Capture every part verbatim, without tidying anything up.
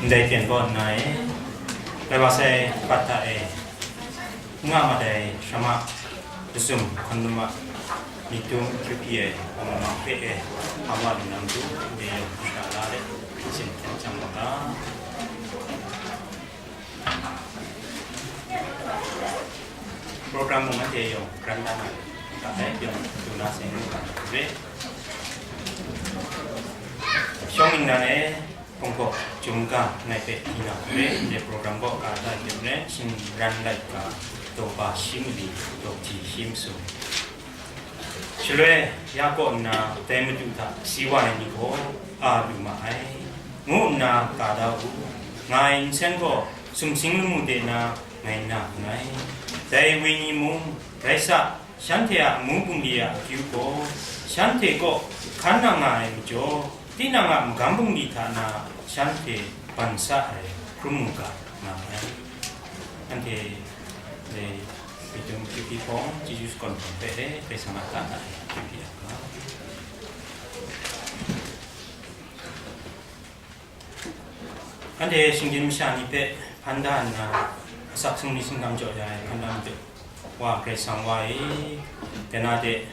Ndai pyen kaw nna e, bai wa sai pat hta e, n nga mat ai Shrama Lazum Hkawn Num a myit dum kyu pyi ai, hpa ma ma hpe e, hpa wa lu nang du, de yawng hkra la let, sin hkyen chyang wa ga. Program mung anhte yawng kran dan ai, ka ai yawng du na seng lu ga re. Shawng ningnan e, hpung hpaw chyum ga ngai hpe di na hku re, ndai program kaw ka da ai hte maren, shingran laika, daw ba shi mali, daw hti shi masum. Shaloi ya kaw nna, dai Madu hta si wa ai ni gaw a lu ma ai, ngu nna ka da u. Nga ai nsen gaw sumsing lamu de na ngai na nngai. Dai wenyi mung rai sa, shanhte a amu bungli a akyu gaw, shanhte kaw hkan nang nga ai majaw, tinang a magam bungli hta na shanhte ban sa ai hkrum mu ga nga ai. Anhte, e, myit dum kyu pyi hpawng, chyeju shakawn hpawng hpe, e, Karai Kasang a ta na e kyu pyi yang ga. Anhte shinggyim masha ni hpe hpan da nna, asak sumri sumgang jaw ya ai hpan da majaw, Wa Karai Kasang Wa e, dai na de,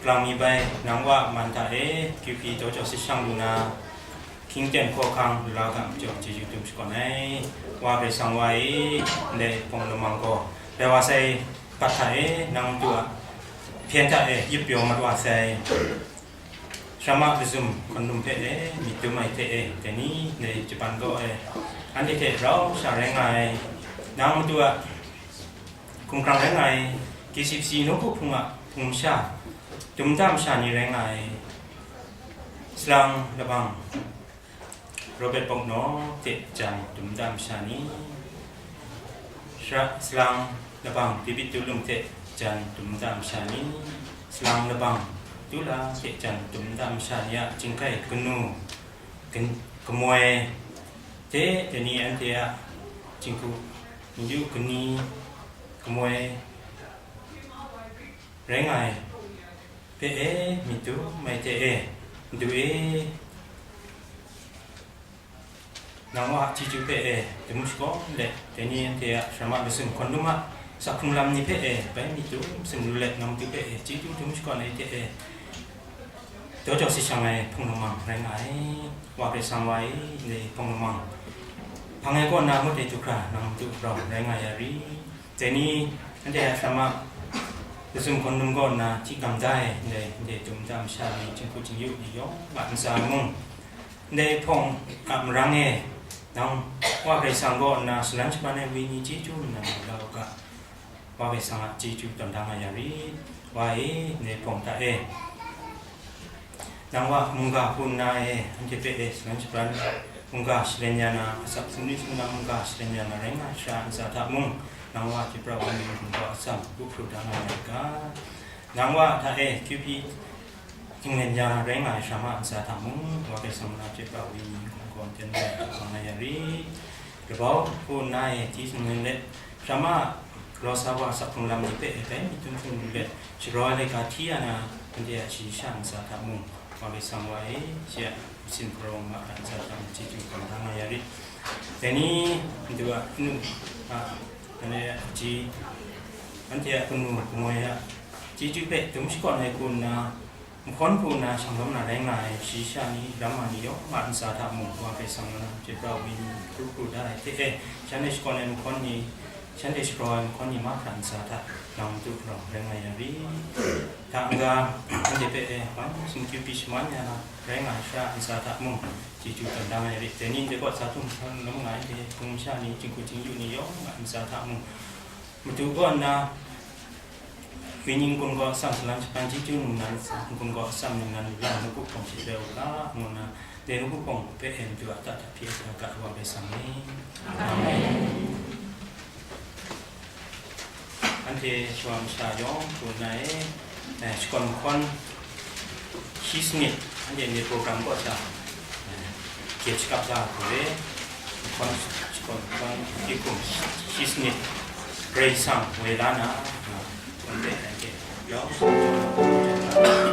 kalang mi bai nang Wa a man hta e kyu pyi daw jaw sit shang lu na, hkying ten hkawhkang lu la ga majaw, chyeju dum shakawn ai. Wa Karai Kasang Wa e, ndai hpawng lamang gaw, bai wa sai pat hta e, nang Madu a hpyen hta e yip pyaw mat wa sai. Shrama Lazum Hkawn Num hpe e, myit dum ai hte e, dai ni ndai Japan kaw e, anhte hte rau sha rai nga ai, nang Madu a hkumhkrang rai nga ai, K C P C nawku hpung a hpung masha, dum nta masha ni rai nga ai, salang labang Robert Boknok hte jan dum nta masha ni, Sra-, salang labang David Tulung hte jan dum nta masha ni, salang labang Tula hte jan dum nta masha ni a chyingkai kanu, gan-, kamoi hte dai ni anhte a jinghku nyu kani kamoi rai nga ai hpe e, myit dum ai hte e, Madu e, nang Wa a chyeju hpe e, dum shakawn let, dai ni anhte a Shrama Lazum Hkawn Num a asak hkrung lam ni hpe e, bai myit dum sumru let, nang Madu hpe e, chyeju dum shakawn ai hte e, daw jaw sit shang ai hpung lamang rai nga ai. Wa Karai Kasang Wa e, ndai hpung lamang hpang ai kaw na ngut ai du hkra, nang Madu rau rai nga ya ri. Dai ni, anhte a Shrama Lazum Hkawn Num kaw nna hti gam da ai, ndai, ndai dum nta masha ni, jinghku jingyu ni yawng a ntsa mung, ndai hpawng a marang e, nang Wa Karai Kasang kaw nna shalan shaban ai wenyi chyeju nna lau u ga, Wa Karai Kasang a chyeju tawn da nga ya rit. Wa e, ndai hpawng hta e, nang Wa mungga hku nna e, anhte hpe e shalan shaban mungga shalen ya na, asak sumri sumlang mungga shalen ya na rai nga ai sha ntsa hta mung, nang Wa hte pra ai wenyi hkum gaw atsam, gu hpru da nga ai ga. Nang Wa hta e kyu pyi htinglen ya na rai nga ai sha ma ntsa hta mung, Wa Karai Kasang na hte pra ai wenyi hkum gaw nteng ai hta nga ya rit. Labau hku nna e hti sumlin let, sha ma galaw sa wa asak hkrung lam ni hpe e bai myit dum hkrung lu let, sharaw ai laika hti ya na, anhte a shayi sha ntsa hta mung, Wa Karai Kasang Wa e, shi a masin hparawng ma hkra ntsa hta mung chyeju hkam da nga ya rit. Dai ni, Madu a kanu a, anhte a kaji, anhte a kanu kamoi a chyeju hpe dum shakawn ai hku nna, mahkawn hku nna shanglawm na rai nga ai shayi sha ni, ram ma ni yawng a ntsa hta mung, Wa Karai Kasang na hte pra ai wenyi hku hku da ai hte e, shanhte shakawn ai mahkawn ni, shanhte sharaw ai mahkawn ni mahkra ntsa hta, nang Madu rau rai nga ya rit. Hta n-ga, anhte hpe e, wan sumkyu pyi shaman ya na rai nga ai sha ntsa hta mung, chyeju tawn da nga ya rit. Dai ni ndai kaw sa htum hkam nga ai hte, hpung masha ni, jinghku jingyu ni yawng a ntsa hta mung, Madu kaw nna, wenyi n-gun gaw atsam, shalan shaban chyeju ningnan, n-gun gaw atsam ningnan, lang nawku hpawng hte rai u ga, ngu nna, dai nawku hpawng hpe e Madu a ta hta hpyi ai ga, Wa Karai Kasang e. Amen. Anhte shawa masha yawng hku nna e, eh, shakawn mahkawn, shi sanit, anhte ndai program kaw sha, eh, gyet shakap da hku re, mahkawn, shakawn mahkawn, hpyi hkum shi sanit, Karai Kasang woi la na, ah, hpung de anhte yawng, hpung de anhte yawng,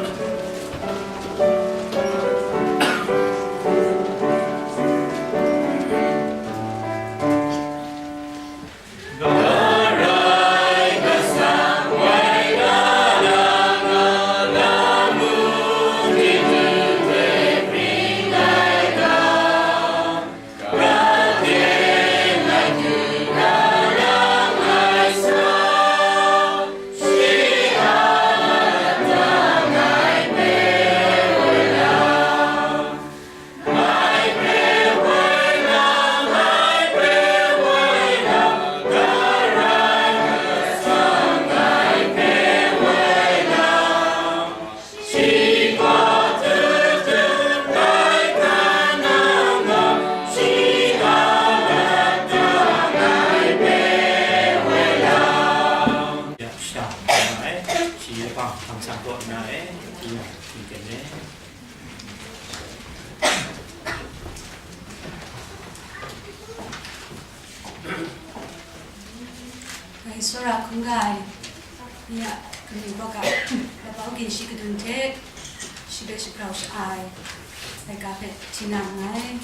Tsawra hkungga ai ni a kanu kaw ga, labau ginshi kadun hte shi hpe shagrau sha-ai laika hpe hti na nngai.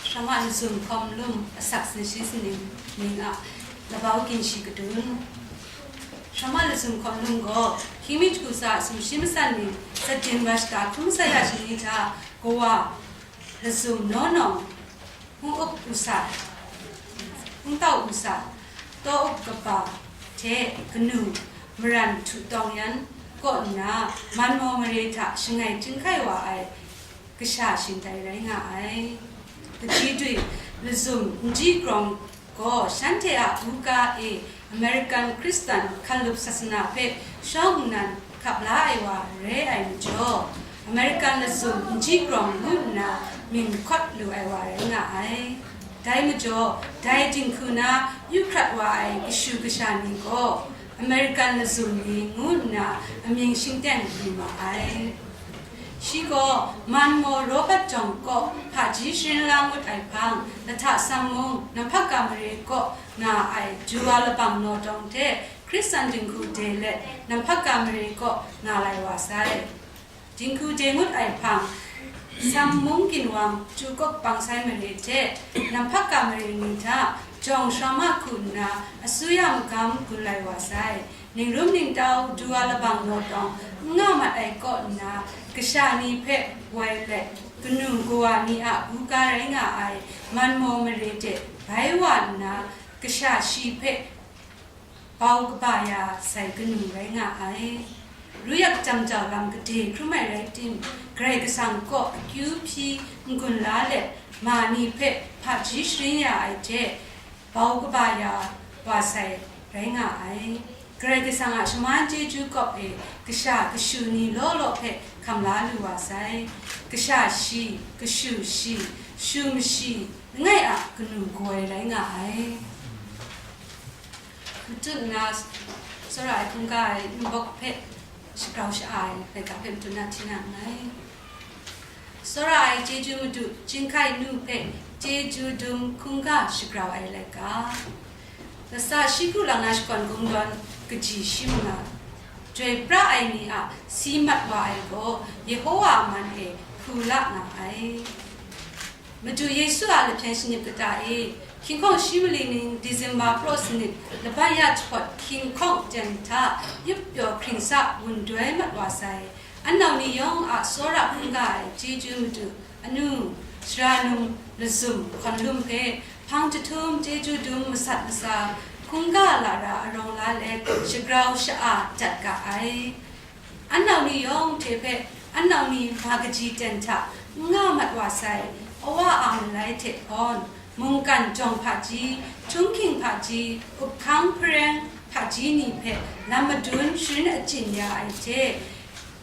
Shrama lazum hkawm lum asak sanit shi saning ning a labau ginshi kadun. Shrama lazum hkawm lum gaw, hkying mi shagu tsa sumshi matsan ning, zatdin wa shata hkrum saya shani hta, kawa lazum naw nawng, hpung up u sa, hpung tau u sa, taw up kaba hte kanu maran htu tawng yan kaw nna, manmaw mare hta shangai chyinghkai wa ai kasha shingtai rai nga ai. Kaji dui lazum n ji grawng gaw, shanhte a buga e American Khristan hkalup sasana hpe shawng nnan hkap la ai wa rai ai majaw, American lazum n ji grawng ngu nna mying hkawt lu ai wa rai nga ai. Dai majaw, dai dinghku na yu hkrat wa ai kashu kasha ni gaw, American lazum ni ngu nna amying shingteng lu ma ai. Shi gaw Manmaw Robert Jawng kaw hpaji sharin la ngut ai hpang, Lahta Sam mung, Namhpaka mare kaw nga ai Dua Labang Naw Tawng hte Hkristan dinghku de let, Namhpaka mare kaw nga lai wa sai. Dinghku de ngut ai hpang, Sam mung ginwang Chukok Bangsai mare hte Namhpaka mare ni hta Jawng Shrama hku nna asuya magam gun lai wa sai. Ningrum ningtau Dua Labang Naw Tawng n nga mat ai kaw nna, kasha ni hpe woi let, kanu kawa ni a buga rai nga ai Manmaw mare de bai wa nna, kasha shi hpe bau kaba ya sai kanu rai nga ai. Ru yak jam jau lam gade hkrum ai rai tim, Karai Kasang kaw akyu hpyi n-gun la let, ma ni hpe hpaji sharin ya ai hte, bau kaba ya wa sai rai nga ai. Karai Kasang a shaman chyeju kawp e kasha kashu ni law law hpe hkam la lu wa sai. Kasha shi, kashu shi, shu mashi langai a kanu kawoi rai nga ai. Matut nna, tsawra ai hkungga ai nbawk hpe shagrau sha-ai laika hpe matut nna hti na nngai. Tsawra ai chyeju madu chyinghkai nu hpe chyeju dum hkungga shagrau ai laika. Lasa shi kru lang na shakawn kungdawn kaji shi manga, chyoi pra ai ni a si mat wa ai gaw, Yehowa a man e hku la nga ai. Madu Yesu a lahpyen shanip kata e, hkying hkawng shi mali ning Disemba praw sanit laban ya jahpawt hkying hkawng jan hta yup pyaw hkring sa wun doi mat wa sai. An nau ni yawng a tsawra hkungga ai chyeju madu, anu, sara num, lazum, hkawn lum hpe hpang jahtum chyeju dum masat masa, hkungga lara arawng la let shagrau sha-a dat ga ai. An nau ni yawng hte hpe, an nau ni ma kaji ten hta n nga mat wa sai, awa a malai hte hpawn, mungkan jawng hpaji, htunghking hpaji, uphkang hpareng hpaji ni hpe lam madun sharin achyin ya ai hte,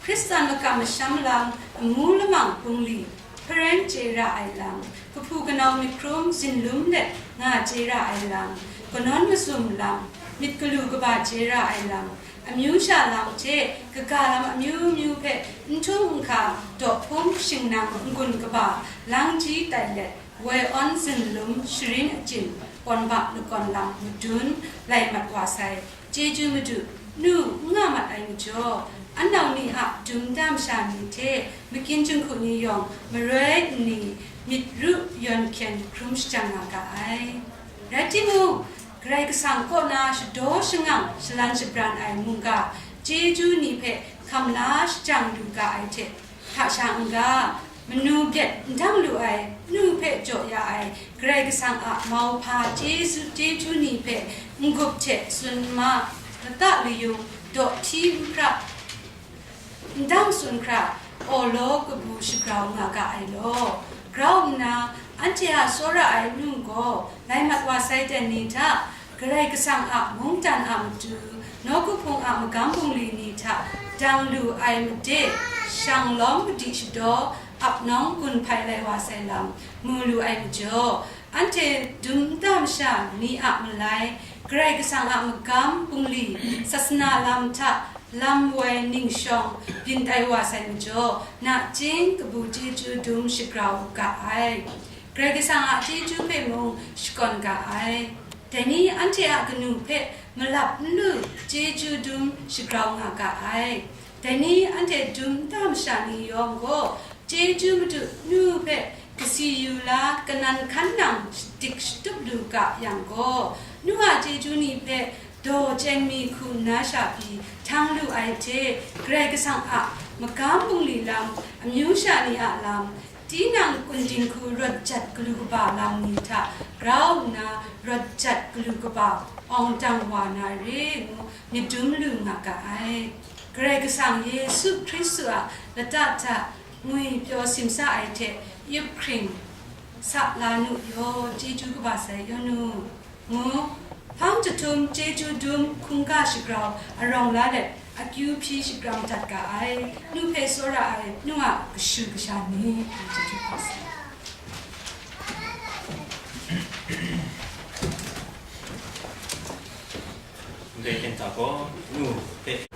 Hkristan makam masham lam, amu lamang bungli, hpareng chye ra ai lam, kahpu kanau myit hkrum zinlum let nga chye ra ai lam, kanawn mazum lam, myit galu kaba chye ra ai lam, amyu sha lam hte kaga lam amyu myu hpe n htung n hka daw hpung shingnang n-gun kaba lang ji tai let, woi awn zinlum sharin achyin, kawn ba lakawn lam madun lai mat wa sai. Chyeju madu, nu n nga mat ai majaw, an nau ni a dum dam sha ni hte makyin jinghku ni yawng maroi nni myit ru yawn hkyen hkrum shajang nga ga ai. Rai timung, Karai Kasang kaw na shadaw shangang shalan shabran ai mungga chyeju ni hpe hkam la shajang lu ga ai hte, hta sha n-ga, manu byet n dang lu ai, nu hpe jaw ya ai, Karai Kasang a mauhpa chyeju, chyeju ni hpe n-gup hte tsun ma, lata layung, daw hti n hpra, n dang tsun hkra, awlaw kabu shagrau nga ga ai law. Grau nna, anhte a tsawra ai nu gaw, lai mat wa sai ten ni hta, Karai Kasang a mungdan a matu, nawku hpung a magam bungli ni hta dang lu ai made, shang lawm kadi shadaw ap nawng gun hpai lai wa sai lam mu lu ai majaw, anhte dum nta masha ni a malai, Karai Kasang a magam bungli, sasana lam hta lam woi ningshawng byin tai wa sai majaw, nachying kabu chyeju dum shagrau u ga ai. Karai Kasang a chyeju hpe mung shakawn ga ai. Dai ni anhte a kanu hpe malap n lu, chyeju dum shagrau nga ga ai. Dai ni anhte dum nta masha ni yawng gaw, chyeju Madu Nu hpe kasi yu la, kanan hkan nang shadik shatup lu ga yang gaw, Nu a chyeju ni hpe daw chyen mi hku nna sha pyi htang lu ai hte, Karai Kasang a magam bungli lam, amyu sha ni a lam, tinang kun dinghku rawt jat galu kaba lam ni hta grau nna rawt jat galu kaba awng dang wa na re ngu myit dum lu nga ga ai. Karai Kasang Yesu Hkristu a lata hta ngwi pyaw simsa ai hte yup hkring sa la nu yaw, chyeju kaba sai yaw nu. Ngu, hpang jahtum chyeju dum hkungga shagrau arawng la let, akyu hpyi shakram dat ga ai, Nu hpe tsawra ai, Nu a kashu kasha ni, chyeju hpang sa. Ndai hkyen hta gaw, Nu hpe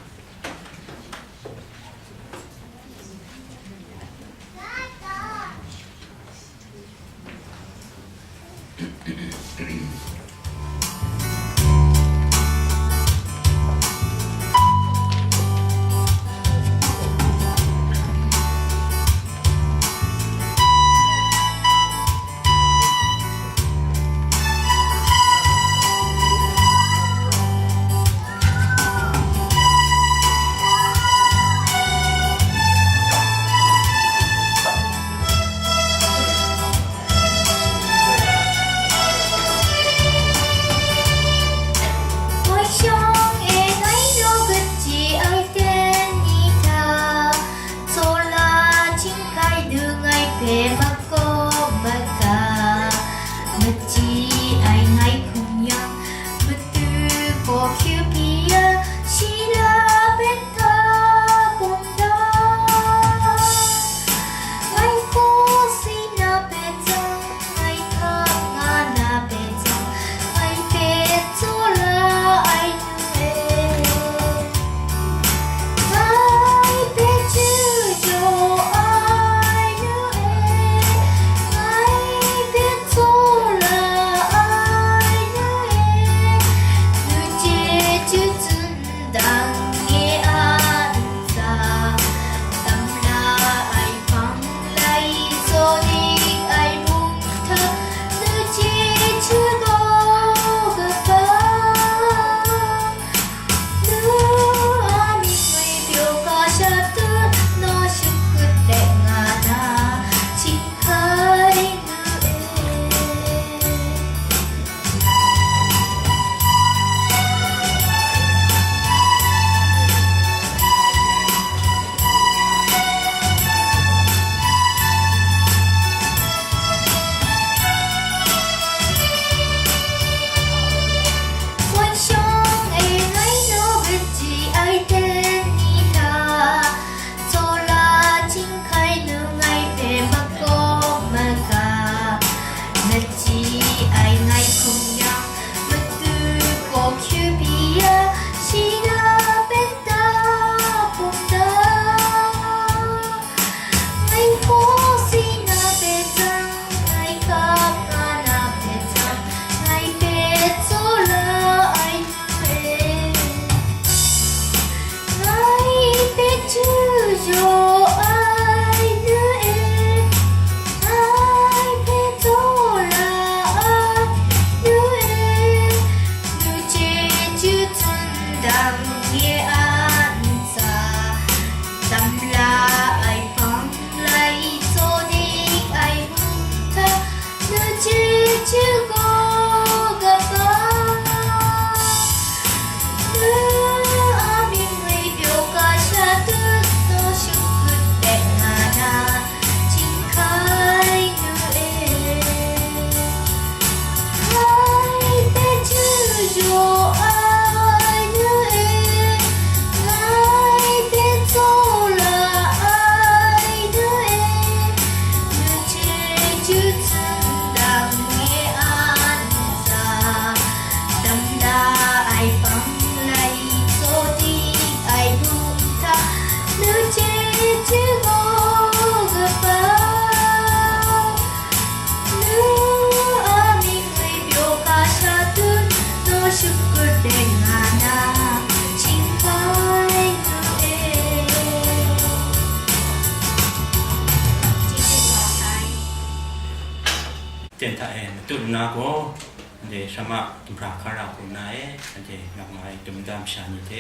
ten hta e matut nna gaw, anhte shamma dumhpra hkara hku nna e, anhte ngam nga ai dum nta masha ni hte,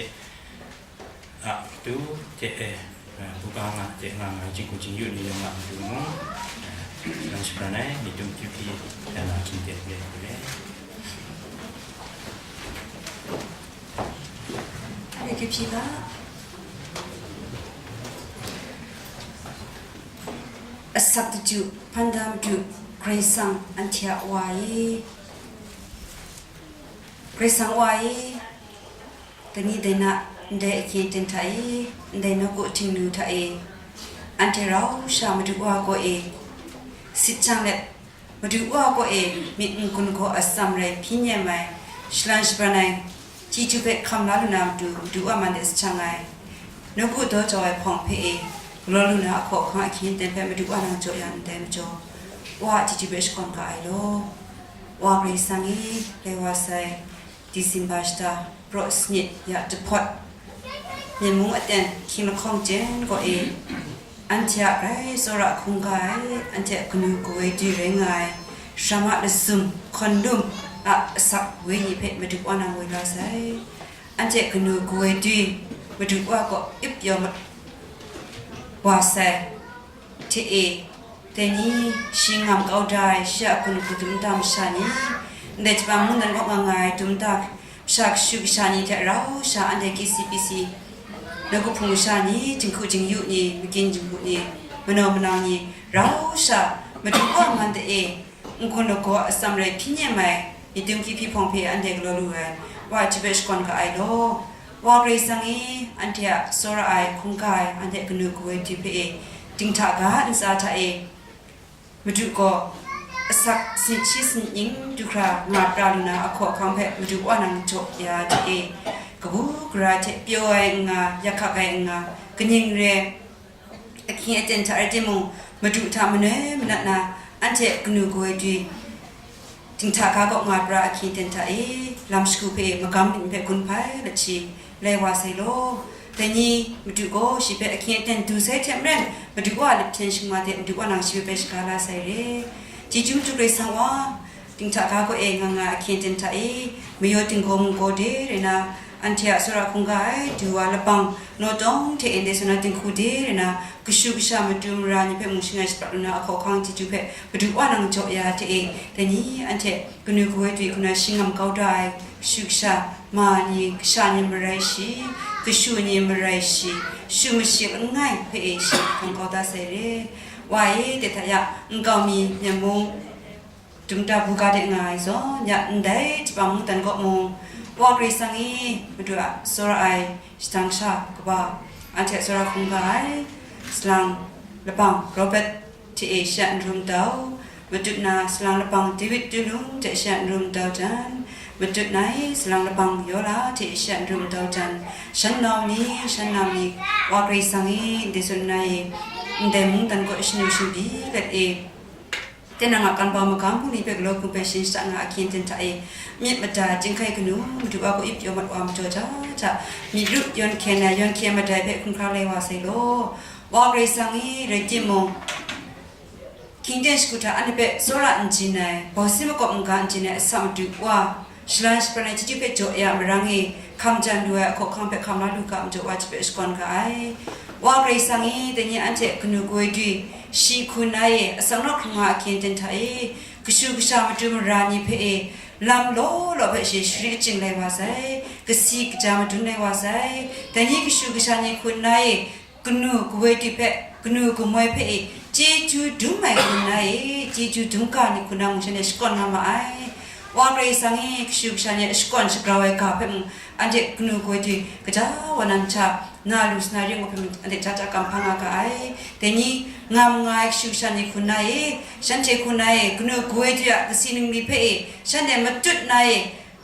a, tu hte e, a, buga nga hte nga nga ai jinghku jingyu ni yawng a matu mung, a, nang shapran ai myit dum hpyi hpyi, ya na hkying ten re ai. Re hpyi ga. Asak daju, hpan da madu, Karai Kasang anhte a Wa e, Karai Kasang Wa e, dai ni dai na, ndai ahkyen ten hta e, ndai nawku htingnu hta e, anhte rau sha Madu Wa kaw e sit jang let, Madu Wa kaw e myit n-gun gaw atsam rai hpyi nem ai, shalan shabran ai, chyeju hpe hkam la lu na matu, Madu Wa man de sa jang ai, nawku daw jau ai hpawng hpe e, galaw lu na ahkaw ahkang ahkyen ten hpe Madu Wa nang jaw ya ndai majaw, Wa a chyeju hpe shakawn ga ai law. Wa Karai Kasang e, lai wa sai, Disemba shata, praw sanit ya jahpawt, Myen mung aten hkying lahkawng jen kaw e, anhte a grai tsawra hkungga ai, anhte a kanu kawoi dwi rai nga ai, Sara Masum Hkawn Lum a asak woi ni hpe Madu Wa nang woi la sai. Anhte a kanu kawoi dwi Madu Wa kaw ip yaw mat wa sai. Hte e, dai ni shi ngam kau da ai, shi a hpung hku dum nta masha ni, ndai Japan mungdan kaw nga nga ai dum nta masha kashu kasha ni hte rau sha, anhte K C P C nawku hpung masha ni, jinghku jingyu ni, magyin jinghku ni, manau manang ni, rau sha, Madu Wa man de e, n-gun lagaw atsam rai hpyi nem ai, myit dum hpyi hpyi hpawng hpe anhte galaw lu ai, Wa a chyeju hpe shakawn ga ai law. Wa Karai Kasang e, anhte a tsawra ai, hkungga ai, anhte a kanu kawoi dwi hpe e, dinghta ga ntsa hta e, Madu gaw asak sanit shi sanit ning du hkra nga pra lu na ahkaw ahkang hpe Madu Wa nang jaw ya hte e, kabu gara hte pyaw ai n nga, yak hkak ai n nga, kaning re, ahkying aten hta rai timung, Madu hta manoi manat na, anhte kanu kawoi dwi dinghta ga kaw nga pra ahkying aten hta e, lam shagu hpe magam myit hpe gun hpai let shi, lai wa sai law. Dai ni Madu gaw shi hpe ahkying aten du sai hte maren, Madu Wa a lip hten shingwa hte Madu Wa nang shi hpe bai shaga la sai re. Chyeju madu Karai Kasang Wa, dinghta ga kaw e nga nga ahkying aten hta e, mayaw dinggaw munggaw de rai na, anhte a tsawra hkungga ai, du wa labang, naw tawng hte e ndai sa na dinghku de rai na, kashu kasha matu mara ni hpe mung shangai shaprat lu na ahkaw ahkang chyeju hpe Madu Wa nang jaw ya hte e, dai ni anhte kanu kawoi dwi hku na shi ngam kau da ai, kashu kasha ma ni, kasha ni marai shi, kashu ni marai shi, shu mashi langai hpe e shi hkam kau da sai re. Wa e, de hta ya, nkau mi, Myen mung, dum nta buga de nga ai zawn, ya ndai Japan mungdan kaw mung, Wa Karai Kasang e, Madu a tsawra ai, shadang sha kaba, anhte tsawra hkungga ai, salang labang Robert hte e shi a n rum dau, matut na salang labang David Tulung hte shi a n rum dau jan, matut na e salang labang Yola hte e shi a n rum dau jan, shan nau ni, shan nau ni, Wa Karai Kasang e, ndai zawn na e, ndai mungdan kaw shanu shanbyi let e, tinang a kan bau magam bungli hpe galaw hku hpe shin shada nga ahkying aten hta e, myit mada, chyinghkai kanu, Madu Wa kaw ip yaw mat wa majaw ja hta, myit ru yawn hkyen ai, yawn hkyen madai hpe hkun hkra lai wa sai law. Wa Karai Kasang e, rai timung, hkying ten shagu hta anhte hpe tsawra n jin ai, bawsi makawp n-ga n jin ai asak madu wa, shalan shapran ai chyeju hpe jaw ya marang e, hkam jan lu ai ahkaw ahkang hpe hkam la lu ga, majaw wa chyeju hpe shakawn ga ai. Wa Karai Kasang e, dai ni anhte kanu kawoi dwi, shi hku nna e, asak nawk hkrung nga ahkying aten hta e, kashu kasha matu mara ni hpe e, lam law law hpe shi shari aching lai wa sai, kasi kaja madun lai wa sai, dai ni kashu kasha ni hku nna e, kanu kawoi dwi hpe, kanu kamoi hpe e, chyeju dum ai hku nna e, chyeju dum ga ni hku nna mung shanhte shakawn nga ma ai. Wa Karai Kasang e, kashu kasha ni a shakawn shagrau ai ga hpe mung, anhte kanu kawoi dwi kaja wa nan hta, na lu sa na ring wa hpe mung, anhte ja ja kamhpa nga ga ai. Dai ni, ngam nga ai kashu kasha ni hku nna e, shanhte hku nna e, kanu kawoi dwi a kasi ningli hpe e, shanhte matut nna e,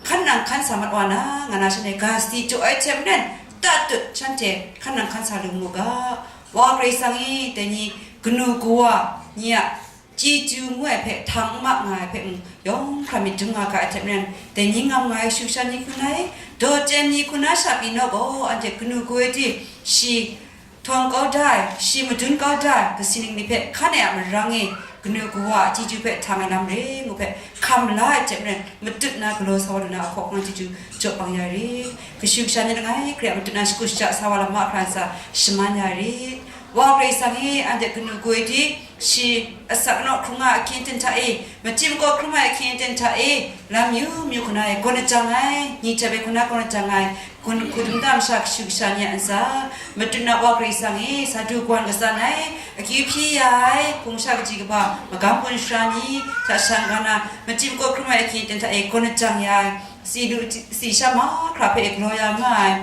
hkan nang hkan sa mat wa na, nga na shanhte ga sadi jaw ai hte maren, tatut shanhte hkan nang hkan sa lu mu ga. Wa Karai Kasang e, dai ni kanu kawa ni a chyeju ngu ai hpe htang n ma nga ai hpe mung, yawng hkra myit dum nga ga ai hte maren, dai ni ngam nga ai kashu kasha ni hku nna e, daw chyen ni hku nna sha pyi naw gaw, anhte kanu kawoi dwi, shi htawng kau da ai, shi madun kau da ai, kasi ningli hpe hkan ai a marang e, kanu kawa a chyeju hpe htang ai lam re ngu hpe hkam la ai hte maren, matut na galaw sa wa lu na a hkawhkam chyeju jaw bang ya rit. Kashu kasha ni langai hkra matut na shagu shaja sa wa lam mahkra ntsa shaman ya rit. Wa Karai Kasang e, anhte kanu goi di, shi asak naw hkrung nga ahkyen ten hta e, machyi makaw hkrum ai ahkyen ten hta e, lam yu myu hkuna e, gawn ajang ai, ni hte bai hkuna gawn ajang ai, kun hku dum ta masha kashu kasha ni a ntsa, matut na Wa Karai Kasang e, sa du gawan katsan ai, akyu hpyi ya ai, hpung sha kaji kaba, magam gun shara ni, hta sha n-ga na, machyi makaw hkrum ai ahkyen ten hta e, gawn ajang ya ai, si lu, si sha mahkra hpe e galaw ya nga ai,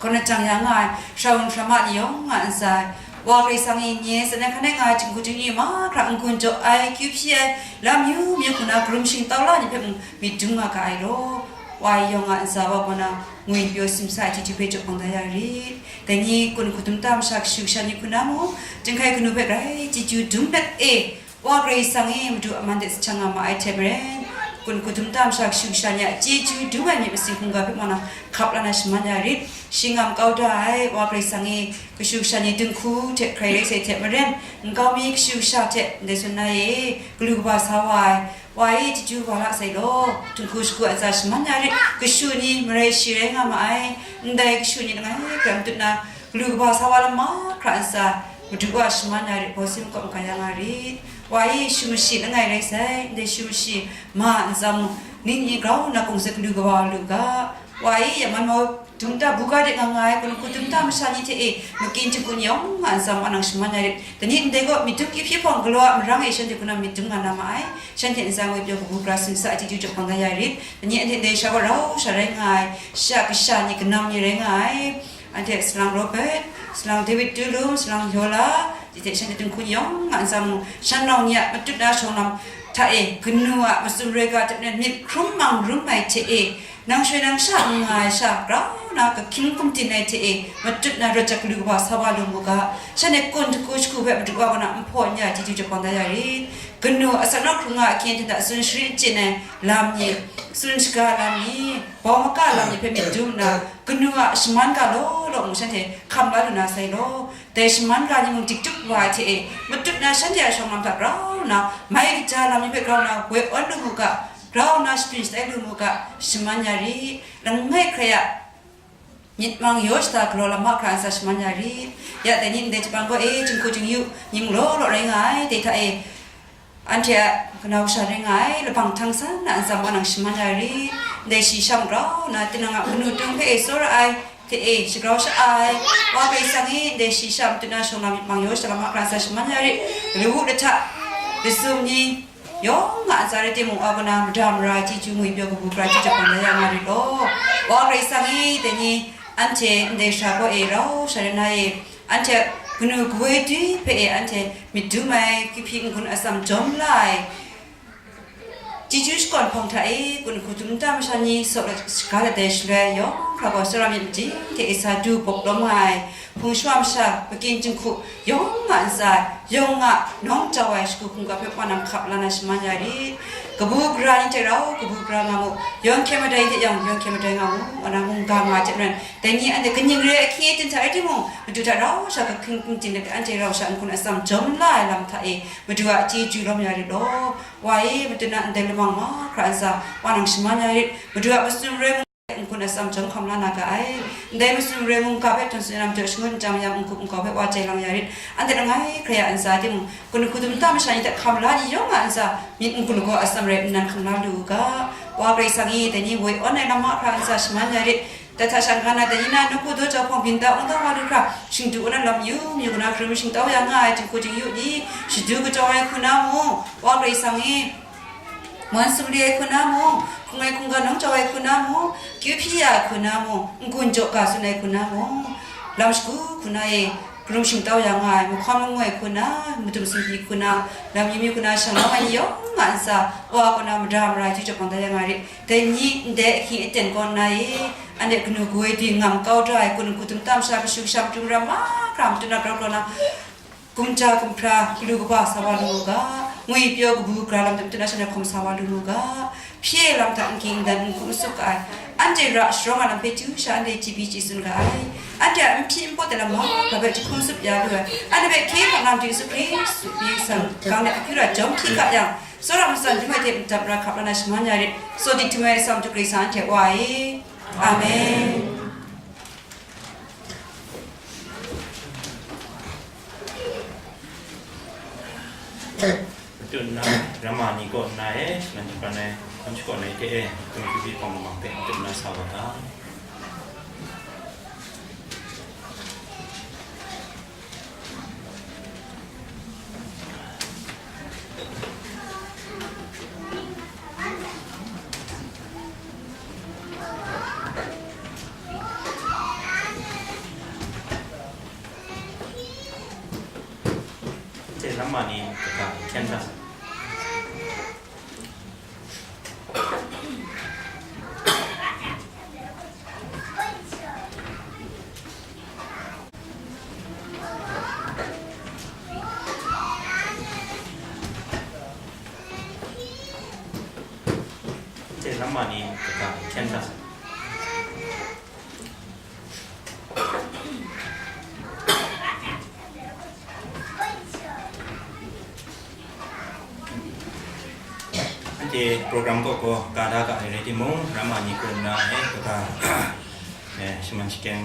gawn ajang ya nga ai, shawun hkrama ni yawng nga n sai. Wa Karai Kasang e nye, sa na hkan e nga ai, jinghku jingyu mahkra n-gun jaw ai, kyu hpyi ai, lam yu myu hku na, karum shingtau la ni hpe mung myit dum nga ga ai law. Wa e yawng nga n sa, wa kaw na ngwi pyaw simsa ai chyeju hpe jaw bang da ya rit. Dai ni kun hku dum ta masha kashu kasha ni hku na mung, jinghkai kanu hpe grai chyeju dum let e, Wa Karai Kasang e, Madu a man de sahchang nga ma ai hte maren, kun hku dum ta masha kashu kasha ni a chyeju dum ai myit masin hkungga hpe ma na hkap la na shaman ya rit. Shi ngam kau da ai Wa Karai Kasang e, kashu kasha ni dinghku hte hkrai rai sai hte maren, nkau mi kashu kasha hte ndai tsun na e, galu kaba sa wa ai, wa e chyeju wa la sai law, dinghku shagu a ntsa shaman ya rit. Kashu ni marai shi rai nga ma ai, ndai kashu ni langai hkra matut na, galu kaba sa wa lam mahkra ntsa, Madu wa shaman ya rit, bawsin makawp maga ya nga rit. Wa e shu mashi langai rai sai, ndai shu mashi ma ntsa mung, ningli grau nna kungzet galu kaba wa lu ga. Wa e ya man mau dum ta buga de nga nga ai, kun hku dum ta masha ni hte e, makyin jinghku ni yawng nga ntsa ma nang shaman ya rit. Dai ni ndai gaw, myit dum kyu hpyi hpawng galaw a marang e shanhte hku na myit dum nga na ma ai, shanhte ntsa ngwi pyaw kabu gara simsa ai chyeju jaw bang da ya rit. Dai ni anhte ndai sha gaw rau sha rai nga ai, sha kasha ni kanam ni rai nga ai. Anhte salang Robert, salang David Tulum, salang Yola, dai hte shanhte dinghku ni yawng nga n sa mung, shan nau ni a matut na shawng lam hta e, kanu a matsun roi ga hte maren myit hkrum mang rum ai hte e, nang shoi nang sha n nga ai sha, grau na kahkying kumtin ai hte e, matut na rawt jat galu kaba sa wa lu mu ga, shanhte kun hku shagu hpe Madu wa kaw na nhpaw n ya ai chyeju jaw bang da ya rit. Kanu a asak naw hkrung nga ahkyen ten hta tsun sharin achyin ai lam ni, tsun shaga lam ni, bau maka lam ni hpe myit dum nna, kanu a shaman ga law law mung shanhte hkam la lu na sai law, dai shaman ga ni mung dik tup wa ai hte e, matut na shanhte a shawng lam hta grau nna, mai kaja lam ni hpe grau nna woi awn lu mu ga, grau nna shapring shatai lu mu ga, shaman ya rit, langai hkrai a myit mang yaw shada galaw lam mahkra ntsa shaman ya rit. Ya dai ni ndai jahpang gaw e, jinghku jingyu ni mung law law rai nga ai, dai hta e, anhte a kanau sha rai nga ai, labang htang san na a ntsa mung nang shaman ya rit. Ndai shi sha mung grau nna, tinang a kanu tung hpe e tsawra ai, hte e shagrau sha ai, Wa Karai Kasang e, ndai shi sha matut na shawng lam myit mang yaw shada lam mahkra ntsa shaman ya rit. Lawu lahta, lazum ni yawng nga a ntsa rai timung, wa kaw na mada mara ai chyeju ngwi pyaw kabu gara chyeju jaw bang da ya nga rit law. Wa Karai Kasang e, dai ni anhte ndai sara kaw e rau sha rai na e, anhte kanu kawoi dwi hpe e anhte myit dum ai, kyu hpyi n-gun atsam jawm la ai, chyeju shakawn hpawng hta e, kun hku dum ta masha ni, saw lat shaga lat ai shaloi yawng hkra gaw, tsawra myit majing hte e sa du bawk lawm nga ai, hpung shawa masha, makyin jinghku yawng nga ntsa, yawng nga nawng jau ai shagu hkungga hpe wa nang hkap la na shaman ya rit. Kabu gara ni hte rau kabu gara nga mu, yawng hkye madai ni hte yawng yawng hkye madai nga mu, wa na mungga nga hte maren, dai ni anhte kaning re ai hkye ten hta rai timung, Madu hta rau sha kahkying kumtin let, anhte rau sha n-gun atsam jawm la ai lam hta e, Madu a chyeju lawm ya rit law. Wa e, matut na ndai lamang mahkra ntsa, wa nang shaman ya rit. Madu a matsun roi mung n-gun atsam jawm hkam la na ga ai. Ndai matsun roi mung ga hpe htawn tsun ai lam jaw shangun n chyam mayam n-gup n-gau hpe wa jai lang ya rit. Anhte langai hkrai a ntsa timung, kun hku dum ta masha ni hte hkam la ni yawng a ntsa, myit n-gun lagaw atsam rai nnan hkam la lu u ga. Wa Karai Kasang e, dai ni woi awn ai lam mahkra ntsa shaman ya rit. Dai hta sha n-ga na, dai ni na nawku daw jau hpawng byin da wang da wa lu hkra, shingdu wa na lam yu myu na, hkrum shingtau ya nga ai jinghku jingyu ni, shadu kachyaw ai hku na mung, Wa Karai Kasang e, man sumri ai hku na mung, hkrung ai hkungga nawng jau ai hku na mung, kyu hpyi ya ai hku na mung, n-gun jaw ga tsun ai hku na mung, lam shagu hku na e, karum shingtau ya nga ai, mahkawn mangwi ai hku na, madum sumhpyi hku na, lam yu myu hku na, shang lawm ai ni yawng nga ntsa, Wa kaw na mada mara ai chyeju jaw bang da ya nga rit. Dai ni ndai ahkying aten kaw nna e, anhte kanu kawoi dwi ngam kau da ai, kun hku dum ta masha, kashu kasha, matu mara mahkra matut na grau galaw na, gumja gumhpra, galu kaba sa wa lu mu ga, ngwi pyaw kabu gara lam hta matut na shanhte hkawm sa wa lu mu ga, hpyi ai lam hta n ging n dan n hkum n tsup ga ai, anhte ra sharawng ai lam hpe chyu sha anhte chyebi chye tsun ga ai, Anhte a n hpyi n pawt ai lam mahkra hpe jahkum tsup ya lu ai, anhte hpe hkye hkrang na matu Yesu Hkristu pyi san gang de akyu ra jawm hpyi ga yang, tsawra matsan dum ai hte madat mara hkap la na shaman ya rit, saw di htum ai atsam matu Karai Kasang anhte wa ai. Amen. Matu nna, ramma ni kaw nna e, nan jahpan ai, hkan shakawn ai hte e, Matu Hpyi Hpyi Hpawng Lamang hpe matu nna sa wa ga. Te lam ma ni kata hkyen da. Te lam ma ni kata hkyen da. Anhte program kaw kaw ka da ga ai rai timung, ramma ni kaw nna e kaga, eh, shaman shakeng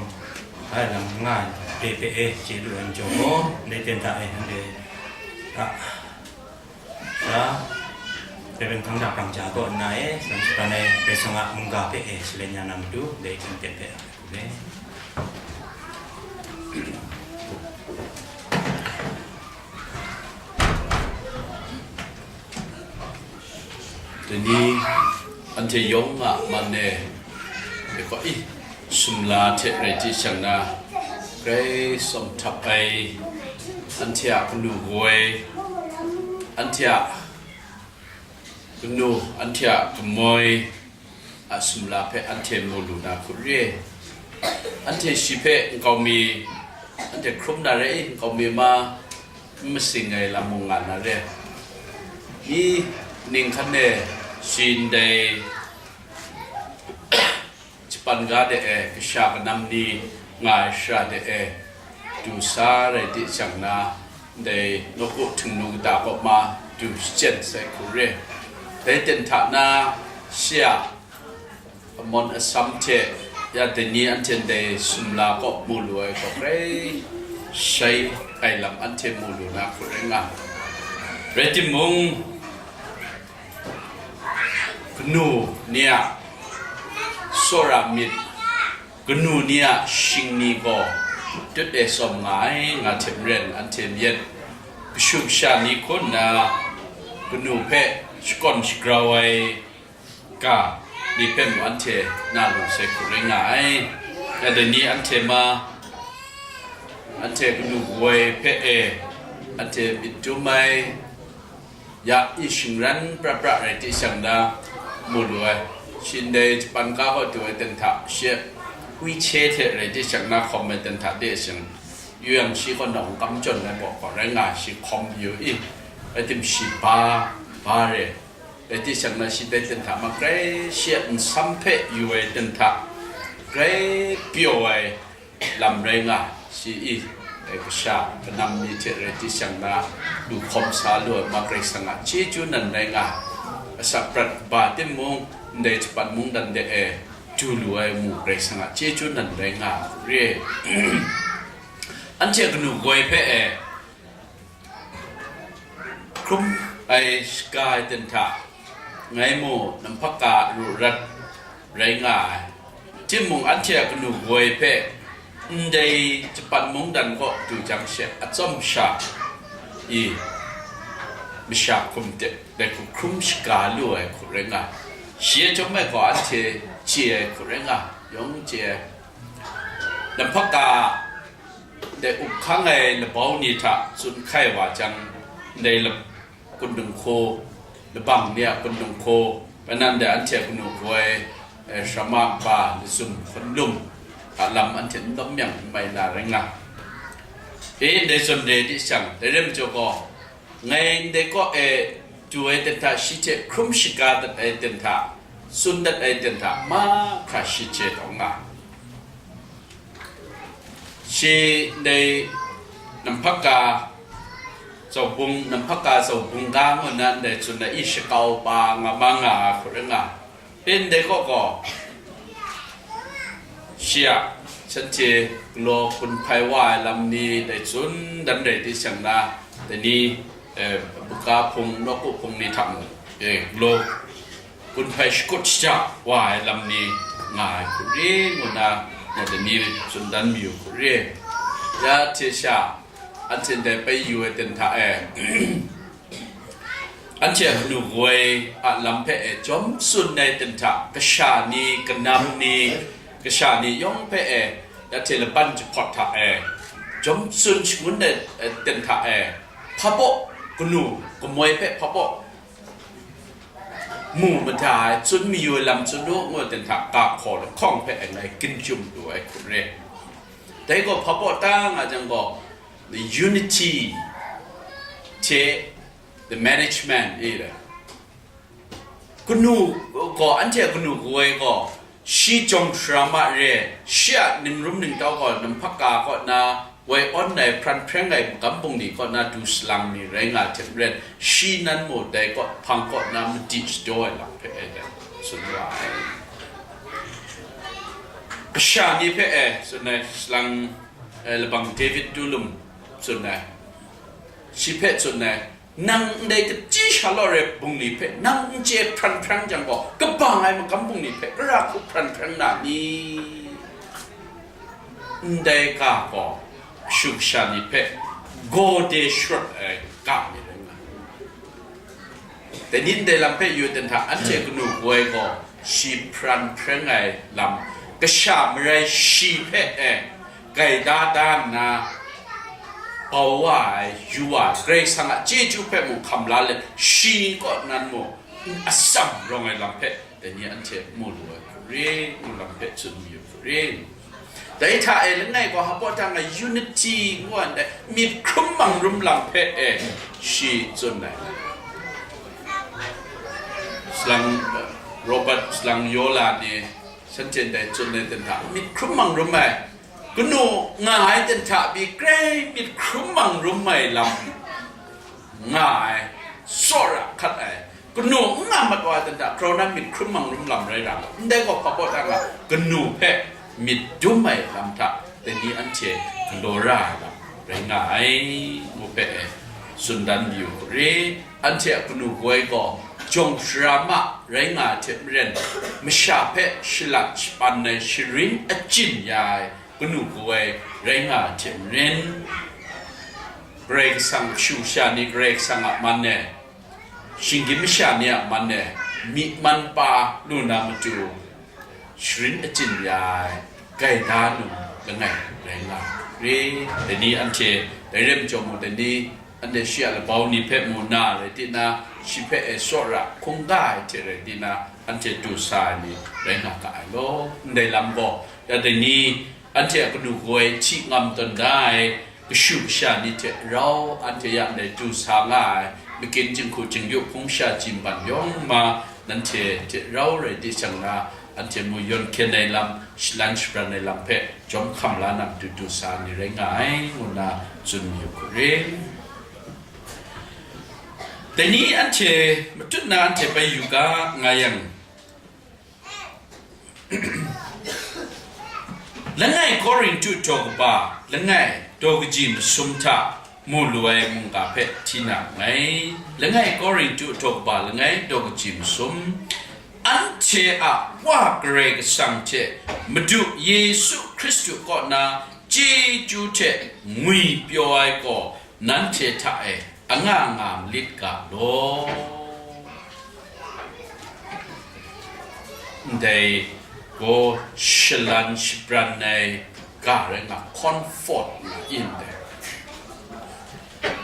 ai lam nga ai re hpe e chye lu ai majaw gaw, ndai ten hta e anhte a, Sa, Reverend Hkang Hta Hkrang Ja kaw nna e, Sadan Sadan ai Karai Kasang a mungga hpe e salen ya na matu, dai hkying ten hpe a hku le. Dai ni anhte yawng a man e, e gaw, i, sumla hte rai di shang na, grai tsawm htap ai, anhte a kanu woi, anhte a kanu, anhte a kamoi a sumla hpe anhte mu lu na hku re. Anhte shi hpe nkau mi, anhte hkrum na re i, nkau mi ma n masing ai lam mung nga na re. Ni ning hkan e shi ndai Japan ga de e kasha kanam ni nga ai shara de e du sa rai di shang na, ndai nawku htingnu kata kaw ma du shachyen sai hku re. Dai ten hta na shi a amawn asam hte ya dai ni anhte ndai sumla kaw mu lu ai gaw grai shai ai lam anhte mu lu na hku rai nga. Rai timung, kanu ni a tsawra myit, kanu ni a shing ni gaw tut e tsawm nga ai, nga hte maren anhte myit kashu kasha ni hku nna kanu hpe shakawn shagrau ai ga ni hpe mung anhte na lu sai hku rai nga ai. Ya dai ni anhte ma, anhte kanu woi hpe e, anhte myit dum ai, ya, i shingran pra pra rai di shang na mu lu ai. Shi ndai Japan ga kaw du ai ten hta, shi wheelchair hte rai di shang na hkawm ai ten hta de shing, yu yang shi kaw nawng kam jawn ai baw gaw rai nga, shi hkawm yu i, rai tim shi ba, ba re, rai di shang na shi dai ten hta ma grai shi a nsam hpe yu ai ten hta grai pyaw ai lam rai nga, shi i, e, kasha kanam ni hte rai di shang na, lu hkawm sa lu ai ma Karai Kasang a chyeju nan rai nga, asak prat kaba timung, ndai Japan mungdan de e du lu ai mu Karai Kasang a chyeju nan rai nga re. Anhte kanu woi hpe e, hkrum ai shaga ai ten hta, ngai mu, namhpaka ru rat rai nga ai. Timung anhte a kanu woi hpe ndai Japan mungdan kaw du jang she atsawm sha i masha hkum de dai hku hkrum shaga lu ai hku rai nga. Shi a chyawm ai gaw anhte chye ai hku rai nga, yawng chye ai. Namhpaka dai up hkang ai labau ni hta tsun hkai wa jang, ndai lap-, kundung hku, labang ni a kundung hku, bai nan dai anhte a kanu woi, eh, shrama kaba, lazum hkawn lum a lam anhte n lawm yang n mai na rai nga. E, ndai zawn re di shang, dai rai majaw gaw, ngai ndai kaw e du ai ten hta, shi hte hkrum shaga dat ai ten hta, tsun dat ai ten hta, mahkra shi chye taw nga. Shi ndai namhpaka zaubung, namhpaka zaubung ga ngu na ndai tsun na i shakau pa nga ma nga ai hku rai nga. Pen dai kaw gaw, shi a, shanhte galaw hpun hpai wa ai lam ni dai tsun dan rai di shang na, dai ni, eh, buga hpung, nawku hpung ni hta mung, eh, galaw hpun hpai shakut shaja wa ai lam ni nga ai hku ri ngu na, na dai ni tsun dan mayu hku ri. Ya hte sha, anhte ndai pai yu ai ten hta e, anhte a kanu woi a lam hpe e jawm tsun ai ten hta, kasha ni, kanam ni, kasha ni yawng hpe e, ya hte laban jahpawt hta e, jawm tsun shangun ai, e, ten hta e, hpa baw, kanu, kamoi hpe hpa baw, mu mada ai, tsun mayu ai lam tsun u ngu ai ten hta, ga hkaw lahkawng hpe e ngai ginjum lu ai hku re. Dai gaw hpa baw ta nga jang gaw, the unity hte the management e le. Kanu gaw, anhte a kanu woi gaw, shi jawng sara ma re, shi a ningrum ningtau gaw namhpaka kaw na woi awn ai hpran hpreng ai magam bungli kaw na du salang mi rai nga hte maren, shi nan mung dai kaw hpang kaw na madi shadaw ai lam hpe e dai tsun wa ai. Kasha ni hpe e tsun ai, salang, eh, labang David Tulum tsun ai, shi hpe tsun ai, nang ndai kachyi sha law re bungli hpe nang n chye hpran hprang jang gaw, kabang ai magam bungli hpe gara hku hpran hprang na ni? Ndai ga gaw, kashu kasha ni hpe gaw de sharawt ai ga mi rai nga. Dai ni ndai lam hpe yu ai ten hta, anhte kanu woi gaw, shi hpran hprang ai lam, kasha marai shi hpe e, gaida da nna, bau wa ai, yu wa ai, Karai Kasang a chyeju hpe mung hkam la let, shi kaw nan mung atsam rawng ai lam hpe, dai ni anhte mu lu ai hku ri, mu lam hpe tsun mayu hku ri. Dai hta e langai gaw hpa baw ta nga unity ngu ai myit hkrum mangrum lam hpe e shi tsun ai. Salang, Robert Salang Yola ni, shanhte ndai tsun ai ten hta, myit hkrum mangrum ai, kanu nga ai ten hta pyi grai myit hkrum mangrum ai lam nga ai, tsawra hkat ai, kanu n nga mat wa ai ten hta grau na myit hkrum mangrum lam rai ra ga, ndai gaw hpa baw ta nga, kanu hpe myit dum ai lam hta dai ni anhte galaw ra ai lam rai nga ai, ngu hpe e tsun dan mayu hku ri. Anhte a kanu woi gaw jawng sara ma rai nga ai hte maren, masha hpe shalat shapan ai sharin achyin ya ai kanu woi rai nga ai hte maren, Karai Kasang, kashu kasha ni Karai Kasang a man e, shinggyim masha ni a man e, myi man pa lu na matu, sharin achyin ya ai, gaida num langai rai nga re. Dai ni anhte dai re majaw mung, dai ni anhte shi a labau ni hpe mu na rai ti na, shi hpe e tsawra hkungga ai hte rai ti na, anhte du sa ai ni rai nga ga ai law. Ndai lam gaw, ya dai ni anhte a kanu woi hti ngam tawn da ai kashu kasha ni hte rau, anhte ya ndai du sa nga ai makyin jinghku jingyu hpung sha jimban yawng ma, nanhte hte rau rai di shang na, anhte mung yawn hkyen ai lam, shalan shabran ai lam hpe jawm hkam la na matu du sa ni rai nga ai, ngu na tsun mayu hku ri. Dai ni anhte matut na anhte bai yu ga nga yang, langai Korintu daw kaba langai daw kaji masum hta mu lu ai mungga hpe hti na nngai. Langai Korintu daw kaba langai daw kaji masum. Anhte a Wa Karai Kasang hte Madu Yesu Hkristu kaw na chyeju hte ngwipyaw ai gaw nanhte hta e anga nga malit ga law. Ndai gaw shalan shabran ai ga rai nga, comfort nga in dai.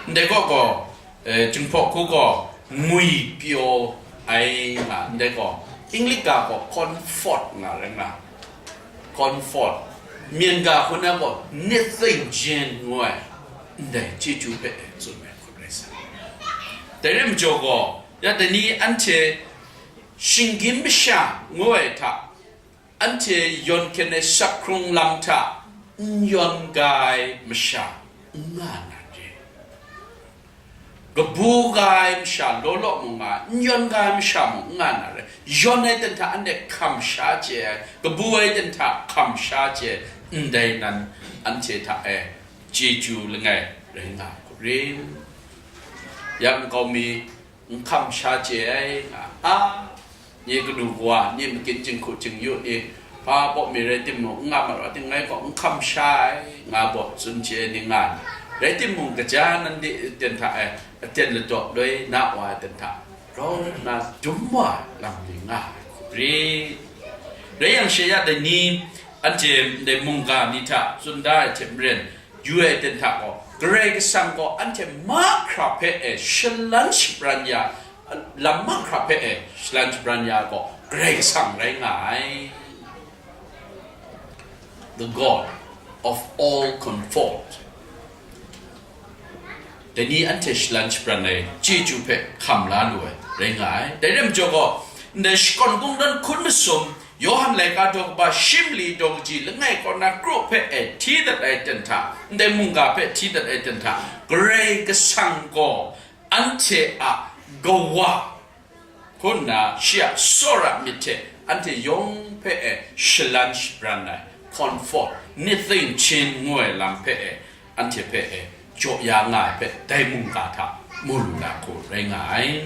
Ndai gaw gaw, eh, Jinghpaw hku gaw ngwipyaw ai nga, ndai gaw English ga gaw comfort nga rai nga. Comfort. Myen ga hku na gaw nit zing jin ngu ai, ndai chyeju hpe e tsun ai hkut rai sa. Dai rai majaw gaw, ya dai ni anhte shinggyim masha ngu ai hta, anhte yawn hkyen ai sakhkrung lam hta, n yawn ga ai masha n nga na re. Kabu ga ai masha law law mung nga ai, n yawn ga ai masha mung n nga na re. Yawn ai ten hta anhte hkam sha chye ai, kabu ai ten hta hkam sha chye ai, ndai nan anhte hta e chyeju langai rai nga ai hku rin. Ya nkau mi n hkam sha chye ai nga, a, nye kanu kawa, nye makin jinghku jingyu ni, hpa baw mi rai timung, n nga mat wa ting, ngai gaw n hkam sha ai, nga baw tsun chye ai ni nga ai. Rai timung, kaja nan de ten hta e, aten ladaw loi na wa ai ten hta, grau nna dum wa ai lam ni nga ai hku ri. Rai yang, she ya dai ni, anhte ndai mungga ni hta tsun da ai hte maren, yu ai ten hta gaw, Karai Kasang gaw anhte mahkra hpe e shalan shabran ya, lam mahkra hpe e shalan shabran ya gaw Karai Kasang rai nga ai. The God of all comfort. Dai ni anhte shalan shabran ai chyeju hpe hkam la lu ai rai nga ai. Dai rai majaw gaw, ndai shakawn kungdawn hkun masum, Yawhan laika daw kaba shi mali daw kaji langai kaw na kru hpe e hti dat ai ten hta, ndai mungga hpe hti dat ai ten hta, Karai Kasang gaw anhte a Kawa hku nna shi a tsawra myit hte anhte yawng hpe e shalan shabran ai, comfort, nithing chin ngu ai lam hpe e, anhte hpe e jaw ya nga ai hpe dai mungga hta mu lu na hku rai nga ai.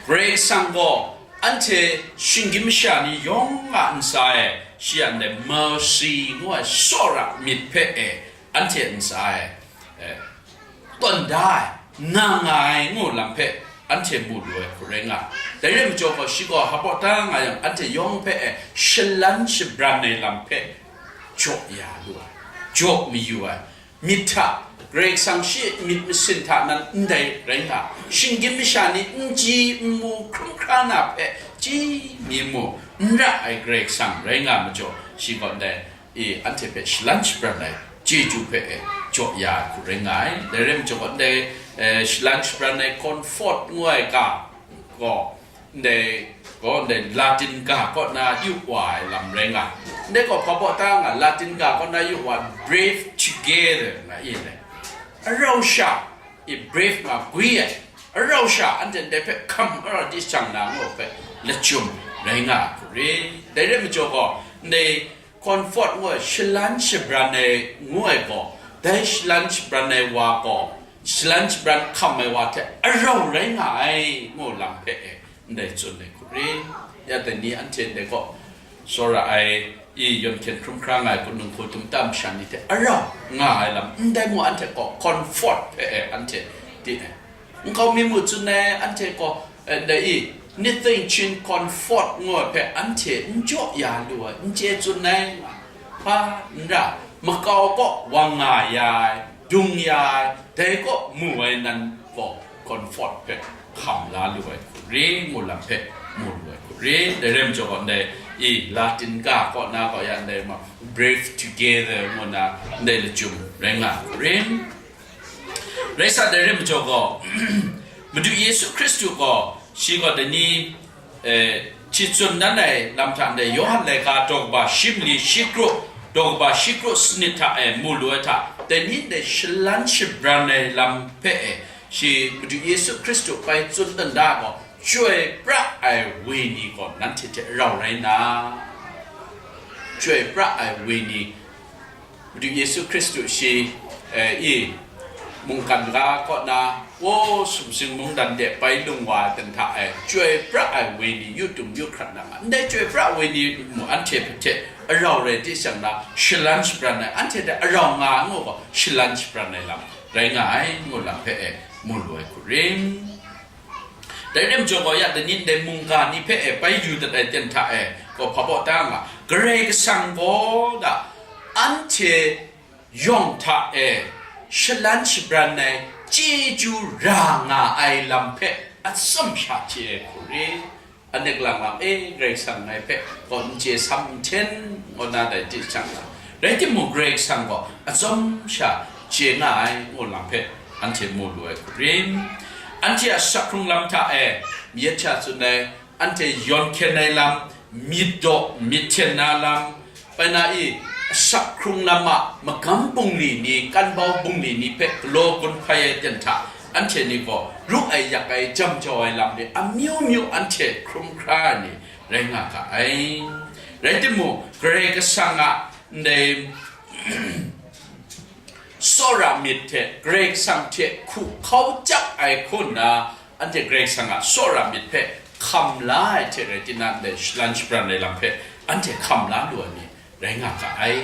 Karai Kasang gaw anhte shinggyim masha ni yawng a ntsa e, shi a ndai mercy ngu ai tsawra myit hpe e anhte ntsa e, e, tawn da ai, nang nga ai ngu lam hpe anhte mu lu ai hku rai nga ai. Dai rai majaw gaw, shi gaw hpaw da nga yang, anhte yawng hpe e shalan shabran ai lam hpe jaw ya lu ai, jaw mayu ai. Myit hta, Karai Kasang shi myit masin hta nan ndai rai nga, shinggyim masha ni n chye n mu hkrum hkra na hpe chye mi mu n ra ai Karai Kasang rai nga majaw, shi gaw ndai e, anhte hpe shalan shabran ai chyeju hpe e jaw ya ai hku rai nga ai. Dai rai majaw gaw, ndai, e, shalan shabran ai comfort ngu ai ga gaw, ndai gaw, ndai Latin ga kaw na yu wa ai lam rai nga ai. Ndai gaw hpa baw ta nga, Latin ga kaw na yu wa, brave together nga i ndai. Arau sha, i brave nga gwi ai. Arau sha, anhte ndai hpe hkam ara di shang na ngu hpe lachyum rai nga ai hku ri. Dai rai majaw gaw, ndai comfort ngu ai, shalan shabran ai ngu ai gaw, dai shalan shabran ai wa gaw, shalan shabran hkam ai wa hte arau rai nga ai ngu lam hpe e, ndai tsun ai hku ri. Ya dai ni anhte ndai gaw, tsawra ai, i yawn hkyen hkrum hkra nga ai, kunung hku tum tam sha ni hte arau nga ai lam, ndai mung anhte gaw comfort hpe e anhte di ai. Nkau mi mung tsun ai, anhte gaw, eh, ndai i, nithing chin comfort ngu ai hpe anhte n jaw ya lu ai, n chye tsun ai, hpa n ra, makau kaw wang nga ya ai, dung ya ai, dai kaw mu ai nan gaw comfort hpe hkam la lu ai hku ri, ngu lam hpe mu lu ai hku ri. Dai rai majaw gaw, ndai i Latin ga kaw na gaw ya ndai ma, brave together ngu na ndai lachyum rai nga ai hku ri. Rai sa, dai rai majaw gaw, Madu Yesu Hkristu gaw, shi gaw dai ni, eh, hti tsun dan ai lam hta ndai, Yawhan laika daw kaba shi mali shi kru, daw kaba shi kru sanit hta e mu lu ai hta, dai ni ndai shalan shabran ai lam hpe e, shi Madu Yesu Hkristu bai tsun dan da gaw, chyoi pra ai wenyi gaw nanhte hte rau rai nna, chyoi pra ai wenyi, Madu Yesu Hkristu shi, eh, i mungkan ga kaw na, o, sumsing mungdan de bai lung wa ai ten hta e, chyoi pra ai wenyi yu tum yu hkrat na nga, ndai chyoi pra wenyi mung anhte hpe hte arau rai di shang na, shalan shabran ai, anhte hte arau nga ai ngu gaw, shalan shabran ai lam rai nga ai, ngu lam hpe e mu lu ai hku ri. Dai rai majaw gaw, ya dai ni ndai mungga ni hpe e bai yu dat ai ten hta e gaw, hpa baw ta nga, Karai Kasang gaw da anhte yawng hta e shalan shabran ai chyeju ra nga ai lam hpe atsawm sha hte ai hku ri. Anek lang lam e, Karai Kasang ngai hpe gaw n chye sam n hten, ngu na dai di shang la, rai timung, Karai Kasang gaw atsawm sha chye nga ai, ngu lam hpe anhte mu lu ai hku ri. Anhte a shut hkrung lam hta e, myit hta tsun ai, anhte yawn hkyen ai lam, myit daw myit hten na lam, bai na i, a Asak hkrung lam a magam bungli ni, kanbau bungli ni hpe galaw gun hpai ai ten hta, anhte ni gaw ru ai yak ai, jam jau ai lam ni amyu myu anhte hkrum hkra ai ni rai nga ga ai. Rai timung, Karai Kasang a ndai tsawra myit hte Karai Kasang hte hku hkau chyap ai hku nna, anhte Karai Kasang a tsawra myit hpe hkam la ai hte rai tinang, ndai shalan shabran ai lam hpe anhte hkam la lu ai ni rai nga ga ai.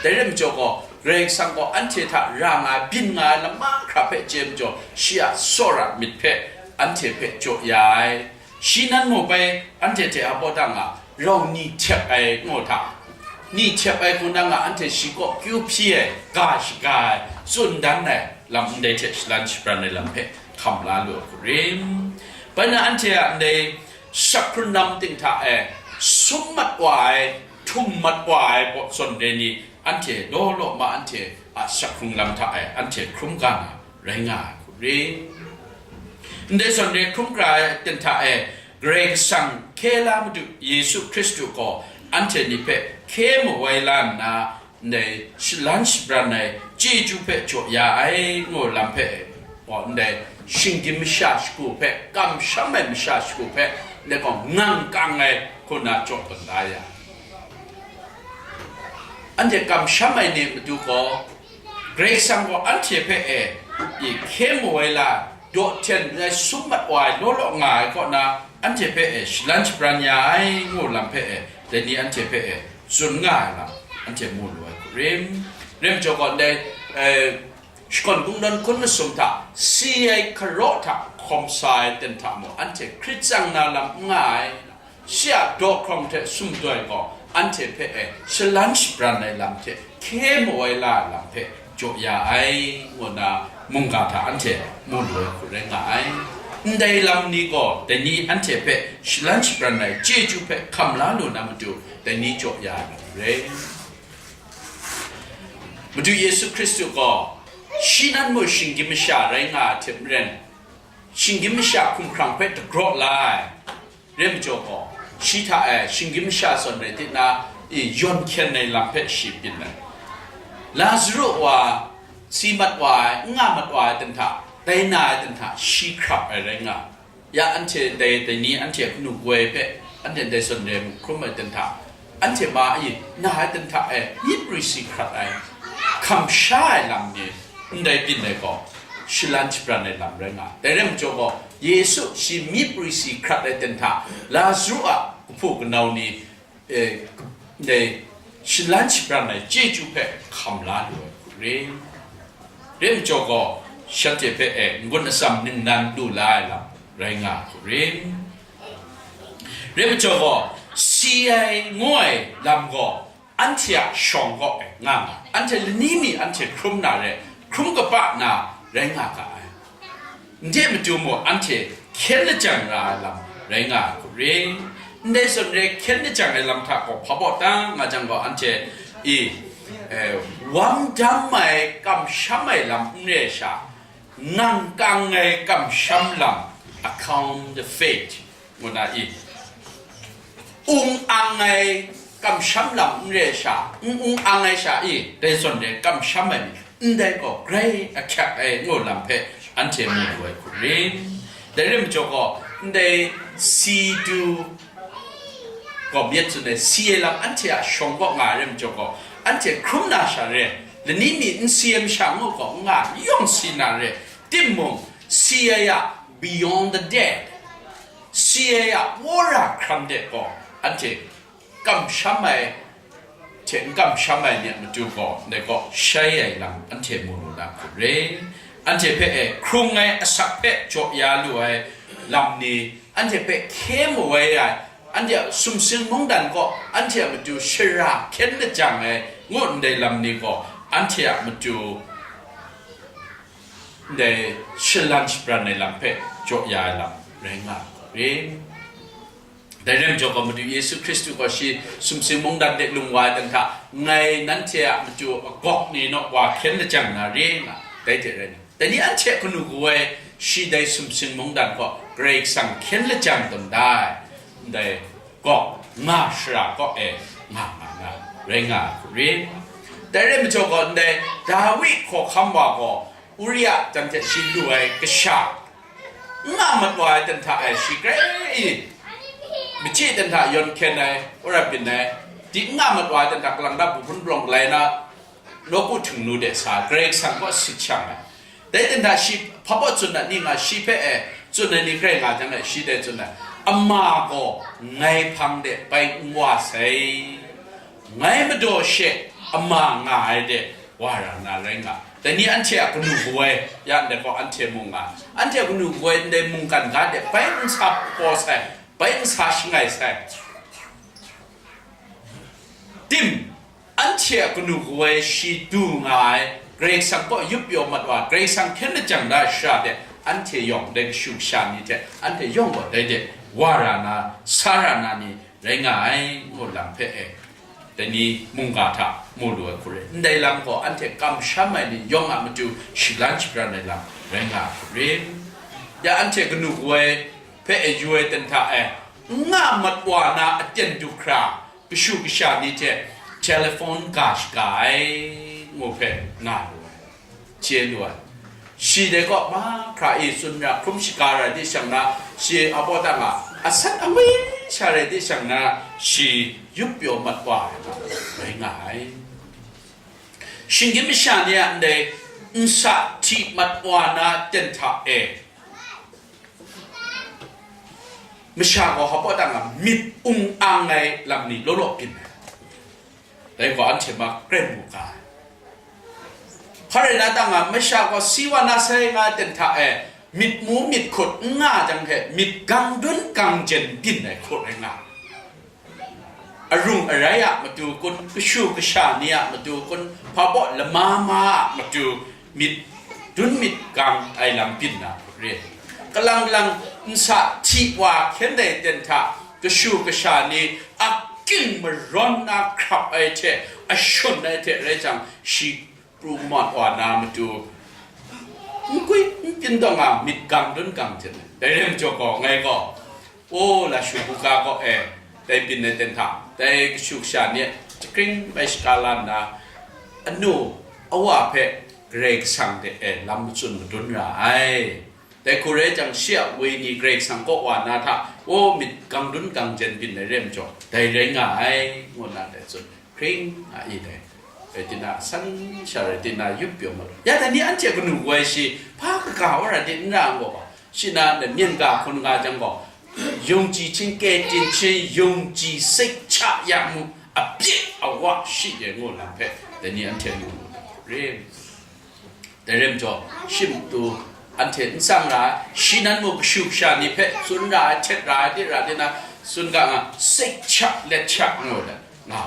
Dai rai majaw gaw, Karai Kasang gaw anhte hta ra nga ai, byin nga ai lam mahkra hpe chye majaw, shi a tsawra myit hpe anhte hpe jaw ya ai. Shi nan mung bai anhte hte a baw dang a rau ni htep ai ngu hta, ni htep ai hku nang a anhte shi kaw kyu hpyi ai, ga shaga ai, tsun dan ai lam ndai hte shalan shabran ai lam hpe hkam la lu ai hku rim. Bai na anhte a ndai asak hkrun lam ting hta e sum mat wa ai, htum mat wa ai baw zawn re ni, anhte law law ma anhte a asak hkrung lam hta e anhte hkrum ga na rai nga ai hku rim. Ndai zawn re hkrum hkra ai ten hta e, Karai Kasang hkye la Madu Yesu Hkristu gaw anhte ni hpe hkye mawai la nna, ndai shalan shabran ai chyeju hpe jaw ya ai ngu lam hpe, gaw ndai shinggyim masha shagu hpe, kamsham ai masha shagu hpe, ndai gaw ngang kang ai hku na jaw tawn da ya. Anhte kamsham ai ni matu gaw, Karai Kasang gaw anhte hpe e, i hkye mawai la, daw hten ai sum mat wa ai law law nga ai kaw na, anhte hpe e shalan shabran ya ai ngu lam hpe e, dai ni anhte hpe e tsun nga ai lam, anhte mu lu ai hku rim. Rim jaw gaw, ndai, eh, shakawn kungdawn hkun masum hta, si ai hkaraw hta hkawm sa ai ten hta mung, anhte hkrit tsang na lam n nga ai. Shi a daw hkrawng hte sumdoi gaw anhte hpe e shalan shabran ai lam hte hkye mawai la ai lam hpe jaw ya ai, ngu nna mungga hta anhte mu lu ai hku rai nga ai. Ndai lam ni gaw dai ni anhte hpe shalan shabran ai chyeju hpe hkam la lu na matu, dai ni jaw ya ai lam rai. Madu Yesu Hkristu gaw shi nan mung shinggyim masha rai nga ai hte maren, shinggyim masha hkumhkrang hpe dagraw la ai. Rai majaw gaw, shi hta e shinggyim masha zawn rai tinang, i yawn hkyen ai lam hpe shi byin ai. Lazaru wa, si mat wa ai, n nga mat wa ai ten hta, dai na ai ten hta, shi hkrap ai rai nga. Ya anhte dai, dai ni anhte a kanu kaw ai hpe, anhte dai zawn rai mung hkrum ai ten hta, anhte ma e na ai ten hta e myit risi hkrat ai, hkam sha ai lam ni ndai byin ai gaw, shalan shabran ai lam rai nga. Dai rai majaw gaw, Yesu shi myit risi hkrat ai ten hta, Lazaru a kahpu kanau ni, e, ndai shalan shabran ai chyeju hpe hkam la lu ai hku rim. Rai majaw gaw, shanhte hpe e n-gun atsam ningnan lu la ai lam rai nga ai hku rim. Rai majaw gaw, si ai ngu ai lam gaw anhte a shawng kaw e nga nga, anhte lani mi anhte hkrum na re, hkrum kaba na rai nga ga ai. Ndai matu mung anhte hkyen lajang ra ai lam rai nga ai hku rim. Ndai zawn re hkyen lajang ai lam hta gaw hpa baw ta nga jang gaw, anhte i, eh, wam dam ai kamsham ai lam n re ai sha, ngang kang ai kamsham lam, account the faith, ngu na i, ung ang ai kamsham lam n re ai sha, n ung ang ai sha i, dai zawn re kamsham ai ni, ndai gaw grai ahkyak ai ngu lam hpe anhte mu lu ai hku rim. Dai rai majaw gaw, ndai si du gaw myit tsun ai, si ai lam anhte a shawng kaw nga ai rai majaw gaw, anhte hkrum na sha re, lani mi n si ai masha ngu gaw n nga, yawng si na re, timung, si ai a beyond the dead, si ai a wora hkran de gaw, anhte kamsham ai hte n kamsham ai ni a matu gaw, ndai gaw shai ai lam anhte mu lu na hku re. Anhte hpe e hkrung ai asak hpe jaw ya lu ai lam ni, anhte hpe hkye mawai ai, anhte a sumsing mungdan gaw anhte a matu shara hkyen lajang ai, ngu ndai lam ni gaw, anhte a matu ndai shalan shabran ai lam hpe jaw ya ai lam rai nga ai hku re. Dai rai majaw gaw, Madu Yesu Hkristu gaw shi sumsing mungdan de lung wa ai dan hta, ngai nanhte a matu agawk ni naw wa hkyen lajang na re nga, dai hte rai nna, dai ni anhte a kanu kaw ai, shi dai sumsing mungdan kaw Karai Kasang hkyen lajang tawn da ai, ndai gawk nga shara kaw e nga nga na rai nga ai hku rin. Dai rai majaw gaw, ndai Dawi hkawhkam wa gaw Uria jan hte shi lu ai kasha, n nga mat wa ai ten hta e shi grai machyi ten hta yawn hkyen ai, wora byin ai, di n nga mat wa ai ten hta kalang da bu hpun palawng galai na, nawku htingnu de sa Karai Kasang kaw sit shang ai. Dai ten hta shi hpa baw tsun ai ni nga, shi hpe e tsun ai ni grai nga jang e, shi dai tsun ai, ama gaw ngai hpang de bai n wa sai, ngai madaw she ama nga ai de wa ra na rai nga. Dai ni anhte a kanu kawoi, ya ndai gaw anhte mung nga, anhte a kanu kawoi ndai mungkan ga de bai n sa paw sai, bai n sa shangai sai. Tim, anhte a kanu kawoi shi du nga ai, Karai Kasang kaw yup pyaw mat wa, Karai Kasang hkyen lajang da shara de, anhte yawng dai kashu kasha ni hte, anhte yawng gaw dai de wa ra na, sa ra na ni rai nga ai, ngu lam hpe e, dai ni mungga hta mu lu ai hku re. Ndai lam gaw anhte kamsham ai ni yawng a matu shalan shabran ai lam rai nga ai hku re. Ya anhte kanu kawoi hpe e yu ai ten hta e, n nga mat wa na aten du hkra, kashu kasha ni hte telephone ga shaga ai, ngu hpe nga lu ai, chye lu ai. Shi dai kaw mahkra e tsun ra hkrum shaga rai di shang na, shi a baw ta nga, asan angwi sha rai di shang na, shi yup pyaw mat wa ai nga rai nga ai. Shinggyim masha ni a ndai nsa hti mat wa na ten hta e, masha gaw hpa baw ta nga myit ung ang ai lam ni law law byin ai. Dai gaw anhte ma kren mu ga ai. Hpa rai na ta nga, masha gaw si wa na sai nga ten hta e, myit mu myit hkut n nga jang hte, myit gang dun gang jen byin ai hku rai nga ai. Arung arai a matu kun, kashu kasha ni a matu kun, hpa baw lama ma a matu myit dun myit gang ai lam byin na hku re. Kalang lang nsa hti wa hkyen dai ten hta, kashu kasha ni a king marawn na hkrap ai hte, a shun ai hte rai jang, shi pru mat wa na matu, n gwi n byin dawng a myit gang dun gang hte, dai rai majaw gaw, ngai gaw, o, lashu buga gaw e, dai byin ai ten hta, dai kashu kasha ni a jakring bai shaga la nna, anu, awa hpe Karai Kasang de e lam matsun madun ra ai. Dai hku rai jang, shi a wenyi Karai Kasang kaw wa na hta, o, myit gang dun gang jen byin ai rai majaw, dai rai nga ai, ngu nna dai tsun. Hpring a i dai. Rai tina, san sha rai tina, yup pyaw mat. Ya dai ni anhte kanu woi shi, hpa kaga wa rai di n ra n gaw, shi na, myen ga hkun nga jang gaw, 勇气 hkying kye tin hkying, 勇气 sek cha ya mu, a pyi a wa shi ye ngu lam hpe, dai ni anhte mu mu rim. Dai rim jaw, shim tu anhte n tsang ra ai, shi nan mung kashu kasha ni hpe tsun ra ai, htet ra ai, di ra di na, tsun ga nga, sek cha, let cha, ngu let, nga,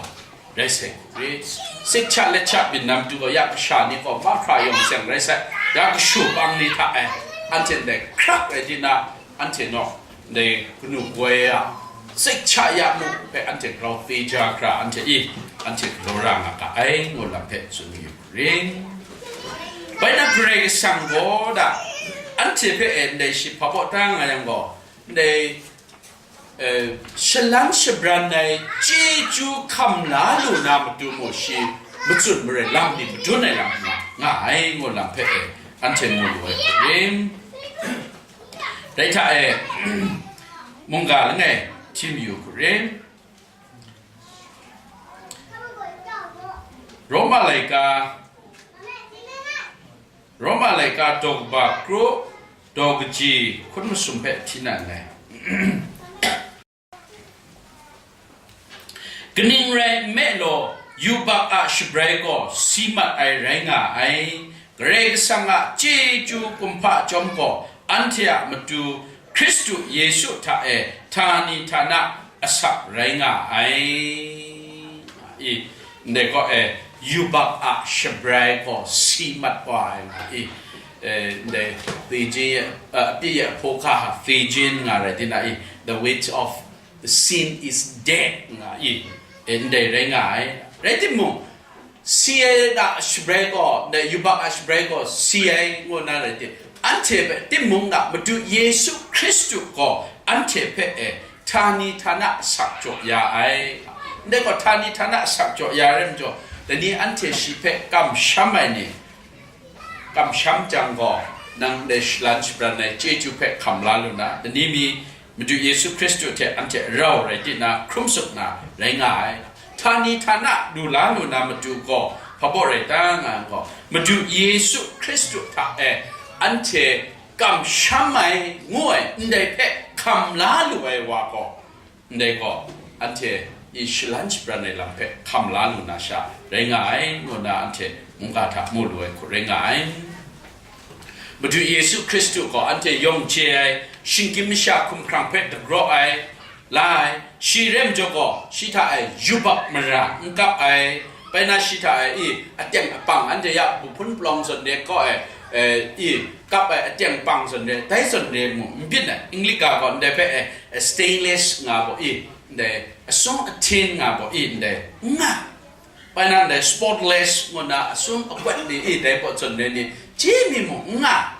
rai sai, ri, sek cha, let cha, byin nam tu gaw, ya kasha ni gaw, mahkra yawng seng rai sai, ya kashu bang ni hta e, anhte ndai hkrak rai di na, anhte naw, ndai kanu woi a, sek cha ya mu hpe anhte grau teja hkra, anhte i, anhte galaw ra nga ga ai, ngu lam hpe tsun yu. Ring. Bai na Karai Kasang gaw da, anhte hpe e ndai shi hpa baw ta nga yang gaw, ndai, eh, shalan shabran ai chyeju hkam la lu na matu mung shi, matsun marai lam ni madun ai lam nga, nga ai, ngu lam hpe e, anhte mu lu ai hpe ring. Dai hta e, mungga langai hti mayu hku ring. Roma laika, Roma laika daw kaba kru, daw kaji hkun masum hpe hti na nngai. Kaning rai nme law, yubak a shabrai gaw si mat ai rai nga ai, Karai Kasang a chyeju kumhpa chyawm gaw, anhte a matu Hkristu Yesu hta e htani htana asak rai nga ai. I, ndai gaw e, yubak a shabrai gaw si mat wa ai nga i, e, ndai Fiji, a, pyi a hpawhka ha Fijian nga rai di na i, the weight of the sin is dead nga i, e, ndai rai nga ai. Rai timung, si ai a shabrai gaw, ndai yubak a shabrai gaw si ai ngu na rai ti, anhte hpe timung na Madu Yesu Hkristu gaw anhte hpe e htani htana asak jaw ya ai. Ndai gaw htani htana asak jaw ya rai majaw, Dai ni anhte shi hpe kamsham ai ni, kamsham jang gaw, nang ndai shalan shabran ai chyeju hpe hkam la lu na, dai ni mi Madu Yesu Hkristu hte anhte rau rai di na, hkrum suk na rai nga ai. Htani htana lu la lu na matu gaw, hpa baw rai ta nga ai gaw, Madu Yesu Hkristu hta e anhte kamsham ai, ngu ai, ndai hpe hkam la lu ai wa gaw, ndai gaw, anhte i shalan shabran ai lam hpe hkam la lu na sha rai nga ai, ngu na anhte mungga hta mu lu ai hku rai nga ai. Madu Yesu Hkristu gaw anhte yawng chye ai, shinggyim masha hkumhkrang hpe dagraw ai, la ai, shi rem jaw gaw, shi hta e yubak mara n kap ai, bai na shi hta e i, aten apang, anhte ya buhpun palawng zawn re kaw ai, e, i, kap ai aten apang zawn re, dai zawn re mu, n byin ai, English ga gaw ndai hpe e, e, stainless nga baw i, ndai, asung ahtin nga baw i, ndai, n nga. Bai na ndai spotless ngu na asum akwat ni i dai pawt zawn re ni, chyi mi mung n nga.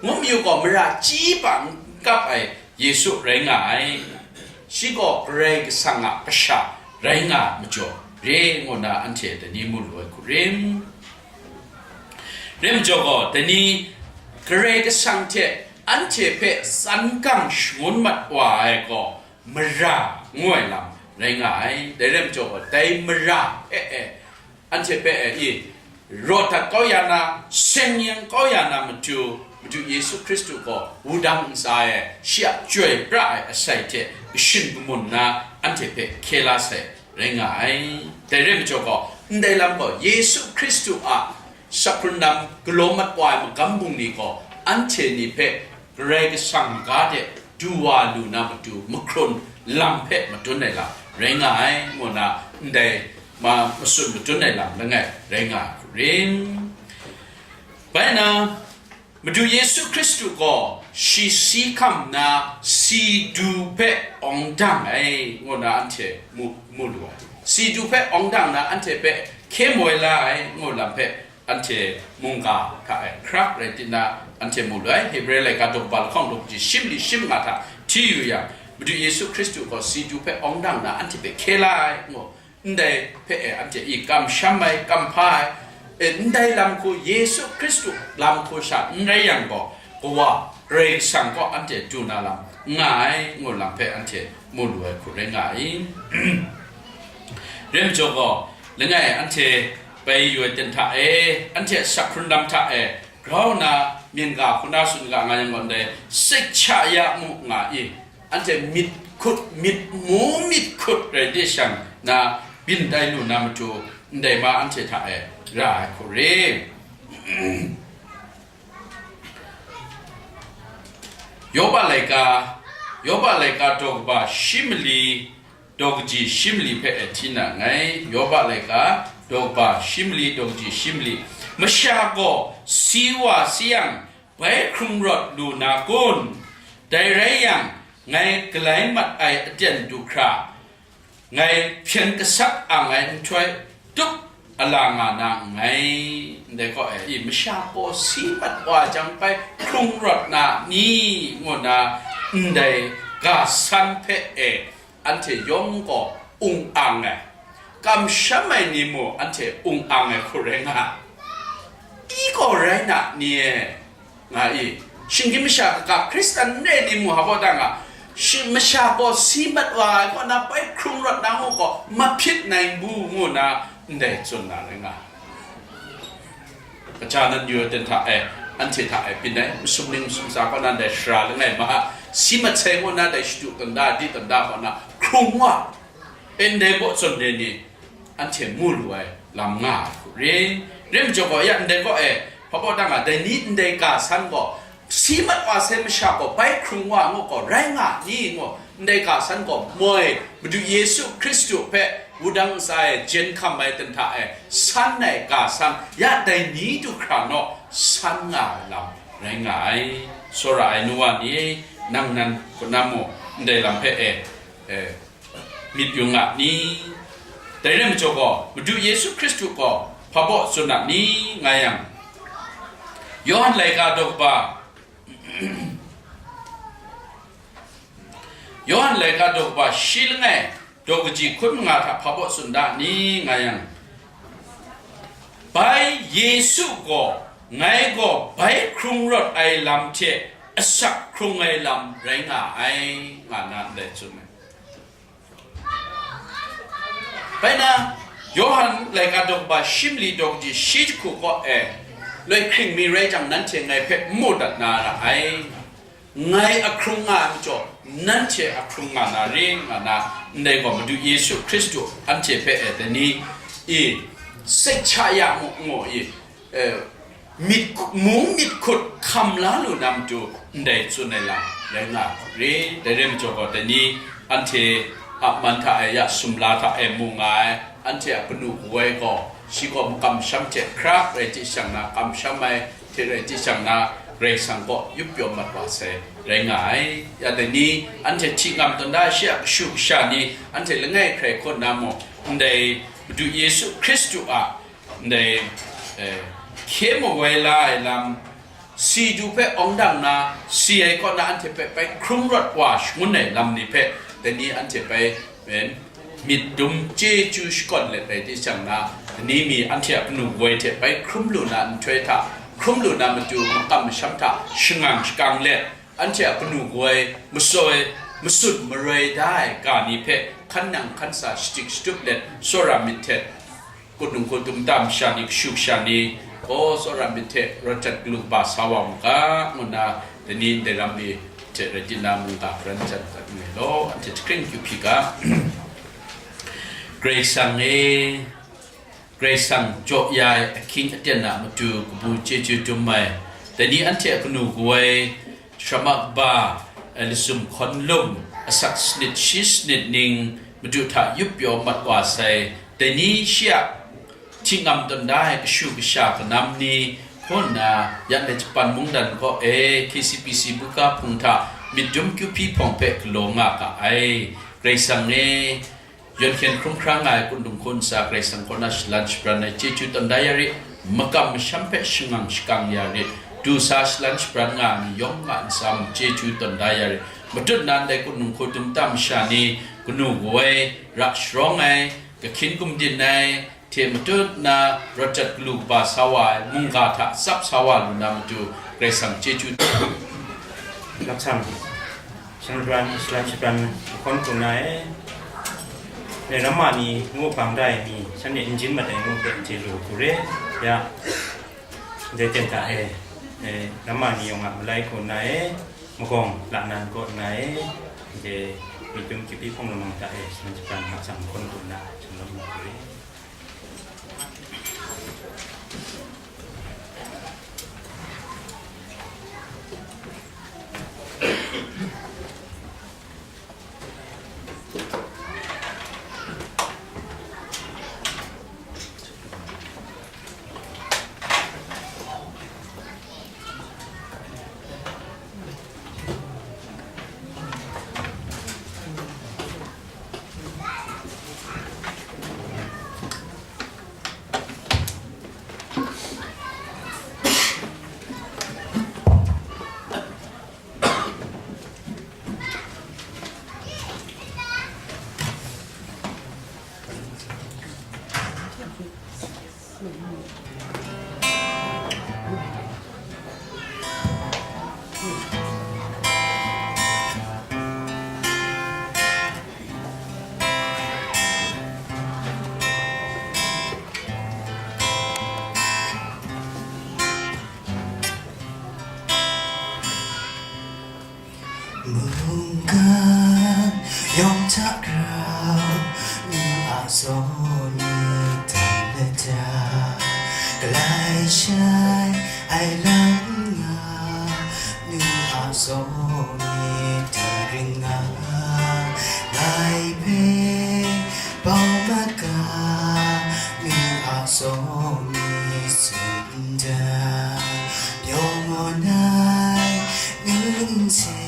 Ngu mayu gaw mara chyi pa n kap ai Yesu rai nga ai. Shi gaw Karai Kasang a Kasha rai nga majaw re ngu na anhte dai ni mu lu ai hku rim. Rim jaw gaw, dai ni Karai Kasang hte anhte hpe tsan gang shangun mat wa ai gaw, mara ngu ai lam rai nga ai. Dai rai majaw gaw, dai mara hpe e, anhte hpe e i, rawt dat kau ya na, seng yang kau ya na matu, Madu Yesu Hkristu gaw wudang ntsa e, shi a chyoi pra ai asai hte kashin kamun na anhte hpe hkye la sai rai nga ai. Dai rai majaw gaw, ndai lam gaw Yesu Hkristu a sakhun lam galaw mat wa ai magam bungli gaw, anhte ni hpe Karai Kasang maga de du wa lu na matu mahkrun lam hpe madun ai lam rai nga ai, ngu na ndai ma-, matsun madun ai lam langai rai nga ai hku rim. Bai na, Madu Yesu Hkristu gaw shi si hkam nna si du hpe awng dang ai, ngu na anhte mu, mu lu ai. Si du hpe awng dang na anhte hpe hkye moi la ai, ngu lam hpe anhte mungga hta e hkrak rai tinna anhte mu lu ai. Hebre laika daw kaba lahkawng daw kaji shi mali shi manga hta hti yu yang, Madu Yesu Hkristu gaw si du hpe awng dang na anhte hpe hkye la ai, ngu, ndai hpe e anhte i kamsham ai, kamhpa ai, e, ndai lam hku, Yesu Hkristu lam hku sha n rai yang gaw, Kawa Karai Kasang kaw anhte du na lam n nga ai, ngu lam hpe anhte mu lu ai hku rai nga ai. Rai majaw gaw, langai anhte bai yu ai ten hta e, anhte a sak hkrun lam hta e, grau na myen ga hku na tsun ga nga yang gaw, ndai sek cha ya mu nga i, anhte myit hkut, myit mu myit hkut rai de shang na byin tai lu na matu, ndai ma anhte hta e ra ai hku re. Yoba laika, Yoba laika daw kaba shi mali, daw kaji shi mali hpe e hti na nngai. Yoba laika, daw kaba shi mali, daw kaji shi mali. Masha gaw si wa si yang, bai hkrung rawt lu na kun? Dai rai yang, ngai galai mat ai aten du hkra, ngai hpyen gasat ang ai nhtoi, tup a la nga na nngai. Ndai gaw e, i, masha gaw si mat wa jang bai hkrung rawt na ni, ngu na ndai ga san hpe e, anhte yawng gaw ung ang ai, kamsham ai ni mung anhte ung ang ai hku rai nga, i gaw rai na ni e, nga i, shinggyim masha kaga Hkristan n rai ni mung hpa baw dang a, shi-, masha gaw si mat wa ai kaw na bai hkrung rawt na ngu gaw mahpyit nai n bu ngu na ndai tsun na rai nga. Kaja nan yu ai ten hta e, anhte hta e byin ai, masum ning masum tsa kaw na ndai sara langai ma, si mat sai ngu na dai shadu tanda, di tanda kaw na hkrung wa, e ndai baw tsun de ni, anhte mu lu ai lam nga ai hku re. Rai majaw gaw, ya ndai kaw e, hpa baw dang a, dai ni ndai ga san gaw, si mat wa sai masha gaw bai hkrung wa ngu gaw rai nga ni ngu, ndai ga san gaw moi, Madu Yesu Hkristu hpe wudang ntsa e jen hkam ai ten hta e san ai ga san, ya dai ni du hkra naw san nga ai lam rai nga ai. Tsawra ai nu wa ni, nang nan hku na mu, ndai lam hpe e, e, myit yung nga ni? Dai rai majaw gaw, Madu Yesu Hkristu gaw hpa baw tsun na ni, nga yang, Yawhan laika daw kaba, Yawhan laika daw kaba shi langai, daw kaji hkun manga hta hpa baw tsun da ni, nga yang, Bai Yesu gaw, ngai gaw bai hkrung rawt ai lam hte asak hkrung ai lam rai nga ai, nga na ndai tsun ai. Bai na, Yawhan laika daw kaba shi mali daw kaji shi jahku kaw e, loi hkring mi rai jang, nanhte ngai hpe n mu dat na ra ai. Ngai a hkrung nga ai majaw, nanhte a hkrung nga na re, nga na, ndai gaw Madu Yesu Hkristu anhte hpe e dai ni, i, sek cha ya mu, ngu i, e, myit, mung myit hkut hkam la lu na matu ndai tsun ai lam rai nga re. Dai rai majaw gaw, dai ni anhte a man hta e ya sumla hta e mu nga ai, anhte a kanu kaw ai gaw, shi gaw makam masham hte hkrak rai chye shang na, kamsham ai hte rai chye shang na, Karai Kasang kaw yup pyaw mat wa sai rai nga ai. Ya dai ni, anhte hti ngam tawn da shi a kashu kasha ni, anhte langai hkrai hkaw na mung, ndai Madu Yesu Hkristu a ndai, eh, hkye mawai la ai lam, si du hpe awng dang na, si ai kaw na anhte hpe bai hkrung rawt wa shangun ai lam ni hpe, dai ni anhte bai, eh, myit dum chyeju shakawn let ai hte shang na, dai ni mi anhte a kanu woi hte bai hkrum lu na nhtoi hta, hkrum lu na matu makam masham hta shangang shakang let, anhte a kanu woi masoi, masun maroi da ai ga ni hpe hkan nang hkan sa shachyip shatup let, tsawra myit hte, kutnung kutdum ta masha ni, kashu kasha ni, gaw tsawra myit hte rawt jat galu kaba sa wa mu ga, ngu nna, dai ni ndai ram mi hte rai tinang mungga hparan jan dat nngai law, anhte jahkring kyu hpyi ga. Karai Kasang e, Karai Kasang jaw ya ai ahkying aten a matu kabu chyeju dum ai, dai ni anhte a kanu kawai, Sharama kaba, eh, lasum hkawn lum, asak sanit shi sanit ning, Madu hta yup pyaw mat wa sai, dai ni shi a hti ngam tawn da ai kashu kasha kanam ni, hkaw nna, yan dai Japan mungdan kaw e K C P C buga hpung hta myit dum kyu hpyi hpawng hpe galaw nga ga ai. Karai Kasang e, Yawn hkyen hkrum hkra nga ai kutnung hku ntsa Karai Kasang kaw na shalan shabran ai chyeju tawn da ya rit, makam masham hpe shangang shakang ya rit, du sa shalan shabran nga ai ni yawng a ntsa mung chyeju tawn da ya rit. Matut na ndai kutnung hku dum ta masha ni, kanu kawai, ra sharawng ai, kahkyin gumdin ai, hte matut na rawt jat galu kaba sa wa ai, mungga hta tsap sa wa lu na matu, Karai Kasang chyeju. Laksam. Shan Shabran, Shan Shabran, Hkawn Hku Na e, e, Ramma ni ngu bang da ai mi, shanhte n jin mat ai ngu hpe n chye lu hku re, ya, dai ten hta e, e, Ramma ni yawng a malai hku na e, magawng la nan kaw na e, dai myit dum kyu hpyi hpawng lamang hta e, Shan Shabran, Laksam, Hkawn Hku Na, shan lam hku re. Mungkan yawng hta grau, nu a zaw ni dan lada, galai shai ai lam nga, nu a zaw ni dan ring nga, ngai hpe bau mat ga, nu a zaw ni tsun da, pyaw ngawn ai nun hte,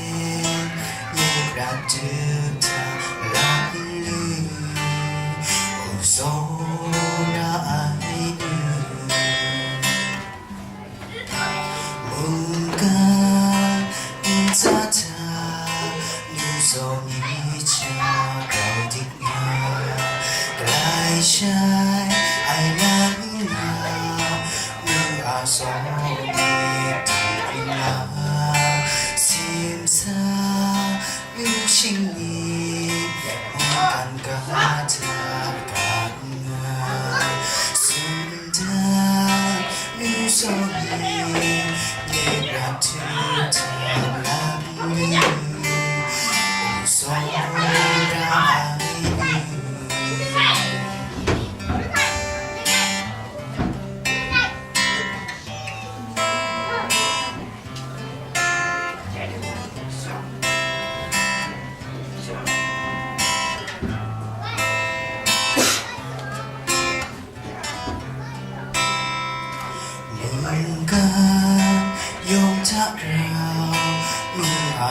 nye prat dip hta lam lu, u zaw ra ai nu. Mungkan ntsa hta, nu zaw ni hta grau dik nga, galai shai ai lam nga,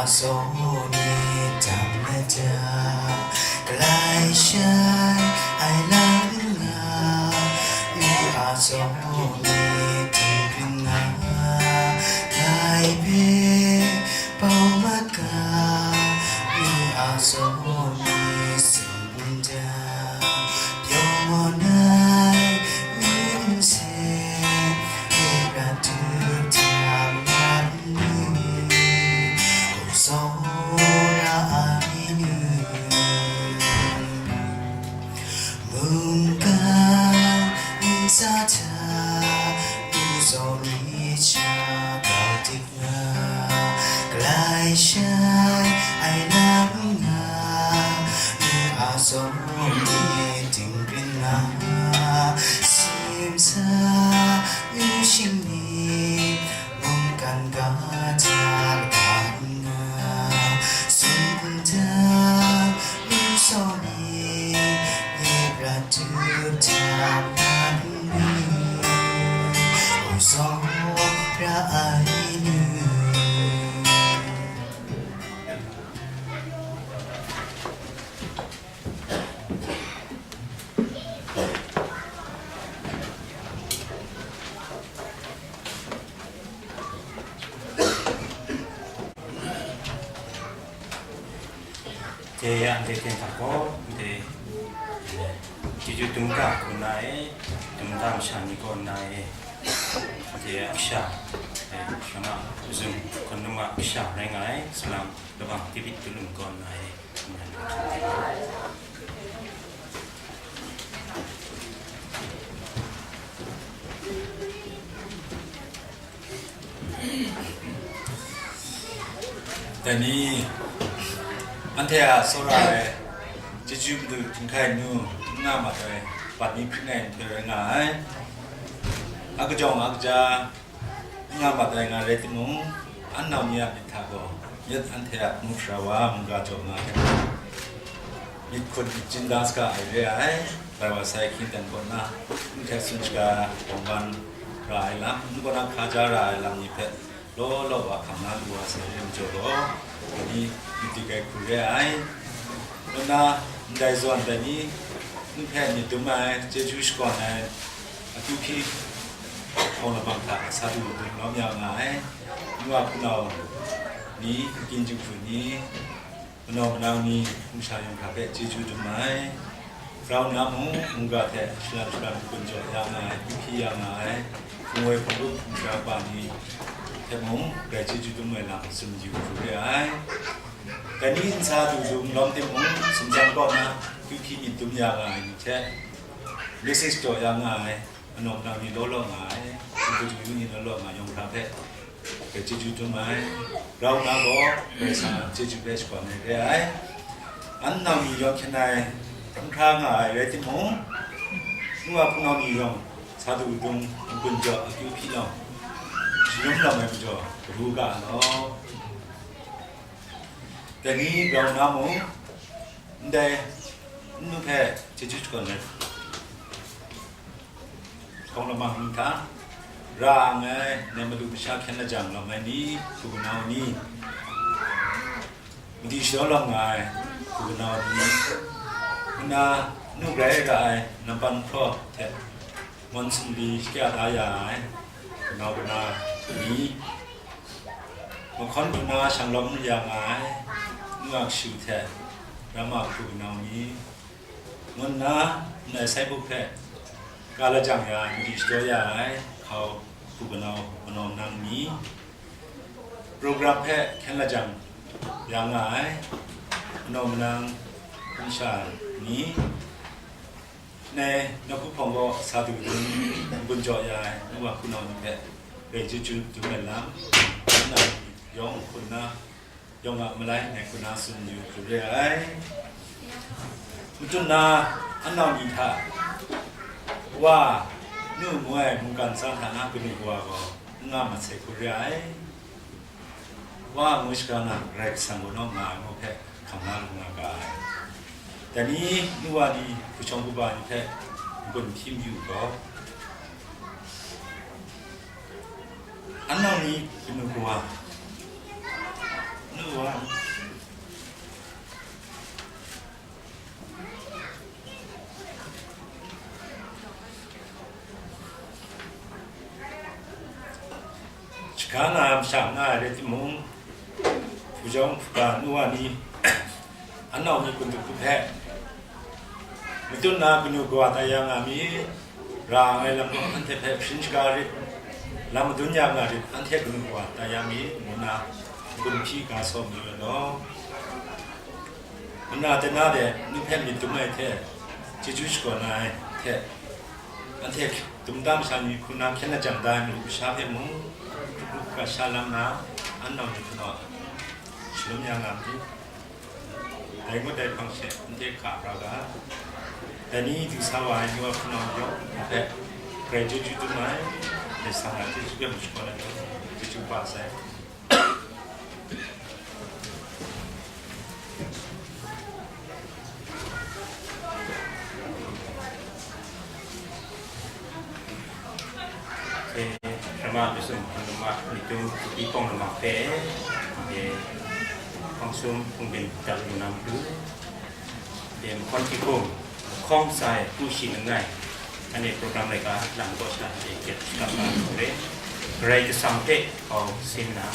Asaw ni dam na da, galai shai ai lam nga, ni asaw ni tingkring nga, ngai hpe bau mat ga, ni asaw ni tsun da, pyaw ngawn ai ni nsen, ni prat dup htang na n ni, tsawra ai ni, mungkan ntsa hta nu zaw ni sha grau dik nga, galai shai ai lam nga, nu a zaw ni tingkring nga, simsa nu shing ni, mungkan ga hta lata nga, tsun nta, nu zaw ni, ni prat dup htang na n ni, tsawra ai ni. Dai yang de ten hta gaw, dai, chyeju dum ga hku nna e, dum ga masha ni kaw nna e, dai a kasha, dai, shama, mazum, hkawn num a kasha rai nga ai, salang, labang, David Tulun kaw nna e, dai ni, anhte a tsawra ai, chyeju madu htingkai nu, n nga mat ai, bat ni hpring ai nhtoi rai nga ai. A kajawng a kaja, n nga mat ai nga rai timung, an nau ni a myit hta gaw, yet anhte a mung sara wa mungga jaw nga ai, myit hkut myit jin da saga ai re ai, bai wa sai hkying dan kaw na, n hkrai tsun shaga bawng ban ra ai lam, n kaw na hkaja ra ai lam ni hpe, law law wa hkam na lu wa sai re majaw gaw, dai ni myit dik ai hku re ai. Nna, ndai zawn dai ni, n hpe myit dum ai, chyeju shakawn ai, akyu hpyi hkawng labang hta sa du dum lawm ya nga ai, nu wa hpunau ni, nkyin jinghku ni, manau manang ni, hpung sha yawng hkra hpe chyeju dum ai. Rau nna mung, mungga hte shalan shalan hpun jaw ya nga ai, akyu hpyi ya nga ai, hpung woi hpung lup hpung sha kaba ni hte mung, grai chyeju dum ai lam tsun yu hkru re ai. Dai ni nsa du dum lawm timung, sumsang kaw na, akyu hpyi myit dum ya nga ai ni hte, message jaw ya nga ai, anawng nang ni law law nga ai, hpung kaju yu ni law law nga ai yawng hkra hpe, grai chyeju dum ai. Rau nna gaw, Karai Kasang a chyeju hpe shakawn ai re ai. An nau ni yawng hkyen ai, n hkra nga ai rai timung, nu wa hpunau ni yawng, sa du dung, n-gun jaw, akyu hpyi law, shangun lam ai majaw, kabu ga law. Dai ni grau nna mung, ndai nnu hpe chyeju shakawn ai hkawng lamang ni hta, ra ang ai, ndai madu masha hkyen lajang lam ai ni, hku kanau ni, madi shadaw lam nga ai, hku kanau ni, nna nnu grai ra ai, nampan hpraw hte, Mawnsumli shakya da ya ai, kanau kana ni, mahkawn hpuna shang lawm ya nga ai, nu a kashu hte, ram a hku kanau ni, ngu nna, ndai sai buk hpe, ka lajang ya ai, madi shadaw ya ai, hkau hku kanau, manawng nang ni, program hpe hkyen lajang ya nga ai, manawng manang, hpung sha ni, Ndai nawku hpawng gaw sa du dun, n-gun jaw ya ai, nu wa hpunau ni hpe, grai chyeju dum ai lam, nna yawng hkun na, yawng a malai ngai hkun na tsun yu hkru re ai. Matut na, anau ni hta, wa, nu ngu ai mungkan tsa hta na kanu kawa gaw, n nga mat sai hku re ai. Wa ngu shaga na, Karai Kasang gaw nawng nga ai ngu hpe hkam na lu nga ga ai. Dai ni, nu wa ni, hpu shawng hpu ba ni hpe n-gun hpyi mayu gaw, anau ni kanu kawa, nu wa Ga na masha nga ai rai timung, hpujawng hpuga nu wa ni, anau ni kun duk hpe, matut na kanu kawa tai ya nga mi, ra ai lam gaw anhte hpe sharin shaga rit, lam madun ya nga rit, anhte kanu kawa tai ya mi, ngu nna, n-gun hpyi ga sawm mayu ai law. Nna de na de, nu hpe myit dum ai hte, chyeju shakawn ai hte, anhte dum tam sha ni hku na hkyen lajang da ai madu kasha hpe mung, hkrup hkrup hkra sha lam na, an nau ni hpanaw shalum ya nga myit. Dai ngut dai hpang she, anhte hka pra ga. Dai ni du sa wa ai nu wa hpanaw yawng hpe, grai chyeju dum ai, dai sang ai chyeju hpe mung shakawn ai, chyeju pa sai. E, Rama Lusum Hpangduma Nitum Tipawng Lama hpe, e, hpang sum hpung byin dat lu na matu, e, mahkawn hkying hkum, hkawng sai, ku shi langai, ane program laika lam kaw sha, e, kyat shakap na hku re, Karai Kasang hpe hkau sin na.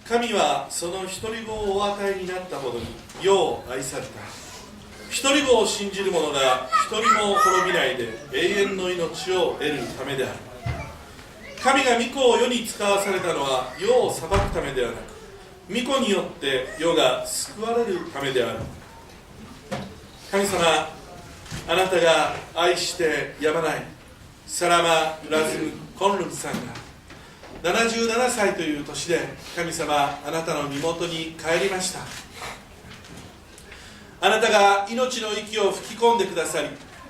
Kami wa, sono shitoli bo wa kai よう愛された。一人子を信じる者が一人も滅びないで永遠の命を得るためである。神が御子を世に使わされたのは世を裁くためではなく、御子によって世が救われるためである。神様、あなたが愛してやまないサラマ・ラズム・コンルンさんが、ななじゅうななさいという年で、神様、あなたの身元に帰りました。あなたが命の息を吹き込んでくださり、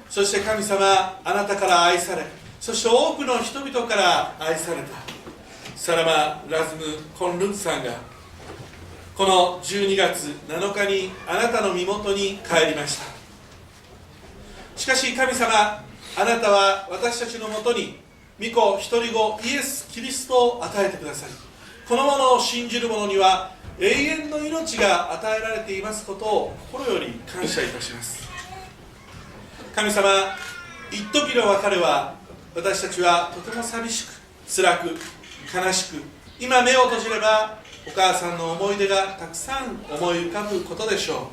そして神様、あなたから愛され、そして多くの人々から愛されたサラマ・ラズム・コンルンさんが、このじゅうにがつなのかにあなたの身元に帰りました。しかし神様、あなたは私たちのもとに御子一人子イエス・キリストを与えてください、このものを信じる者には永遠の命が与えられていますことを心より感謝いたします。神様、一時の別れは私たちはとても寂しく、辛く、悲しく、今目を閉じればお母さんの思い出がたくさん思い浮かぶことでしょ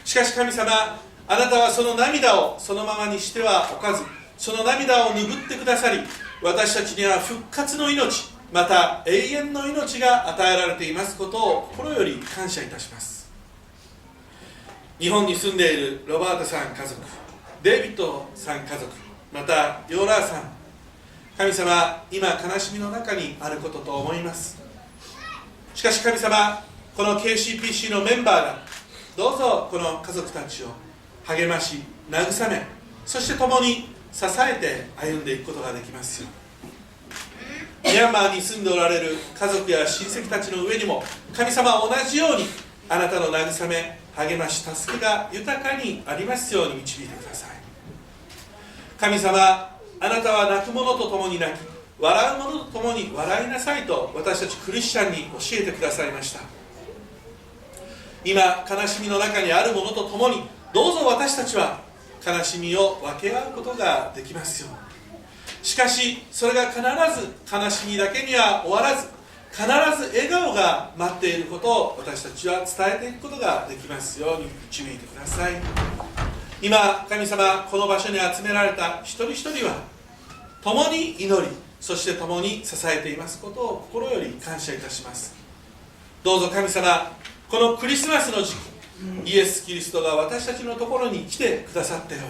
う。しかし神様、あなたはその涙をそのままにしてはおかず、その涙を拭ってくださり、私たちには復活の命、また永遠の命が与えられていますことを心より感謝いたします。日本に住んでいるロバートさん家族、デイビッドさん家族、またヨーラーさん、神様、今悲しみの中にあることと思います。しかし神様、この ケーシーピーシー のメンバーがどうぞこの家族たちを励まし、慰め、そして共に支えて歩んでいくことができますように。ミャンマーに住んでおられる家族や親戚たちの上にも、神様、同じようにあなたの慰め、励まし、助けが豊かにありますように導いてください。神様、あなたは泣く者と共に泣き、笑う者と共に笑いなさいと私たちクリスチャンに教えてくださいました。今悲しみの中にある者と共に、どうぞ私たちは悲しみを分け合うことができますように。しかしそれが必ず悲しみだけには終わらず、必ず笑顔が待っていることを私たちは伝えていくことができますように導いてください。今神様、この場所に集められた一人一人は共に祈り、そして共に支えていますことを心より感謝いたします。どうぞ神様、このクリスマスの時期、イエス・キリストが私たちのところに来てくださったよう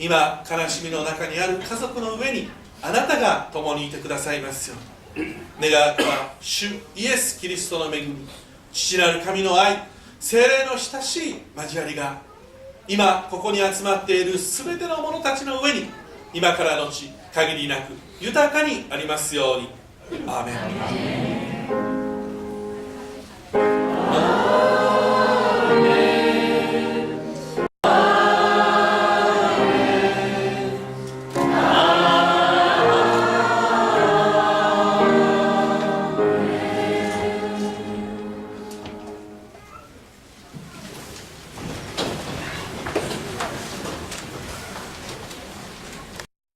に、今悲しみの中にある家族の上にあなたが共にいてくださいますように。願わくは主イエス・キリストの恵み、父なる神の愛、聖霊の親しい交わりが、今ここに集まっているすべての者たちの上に、今からのち限りなく、豊かにありますように。アーメン。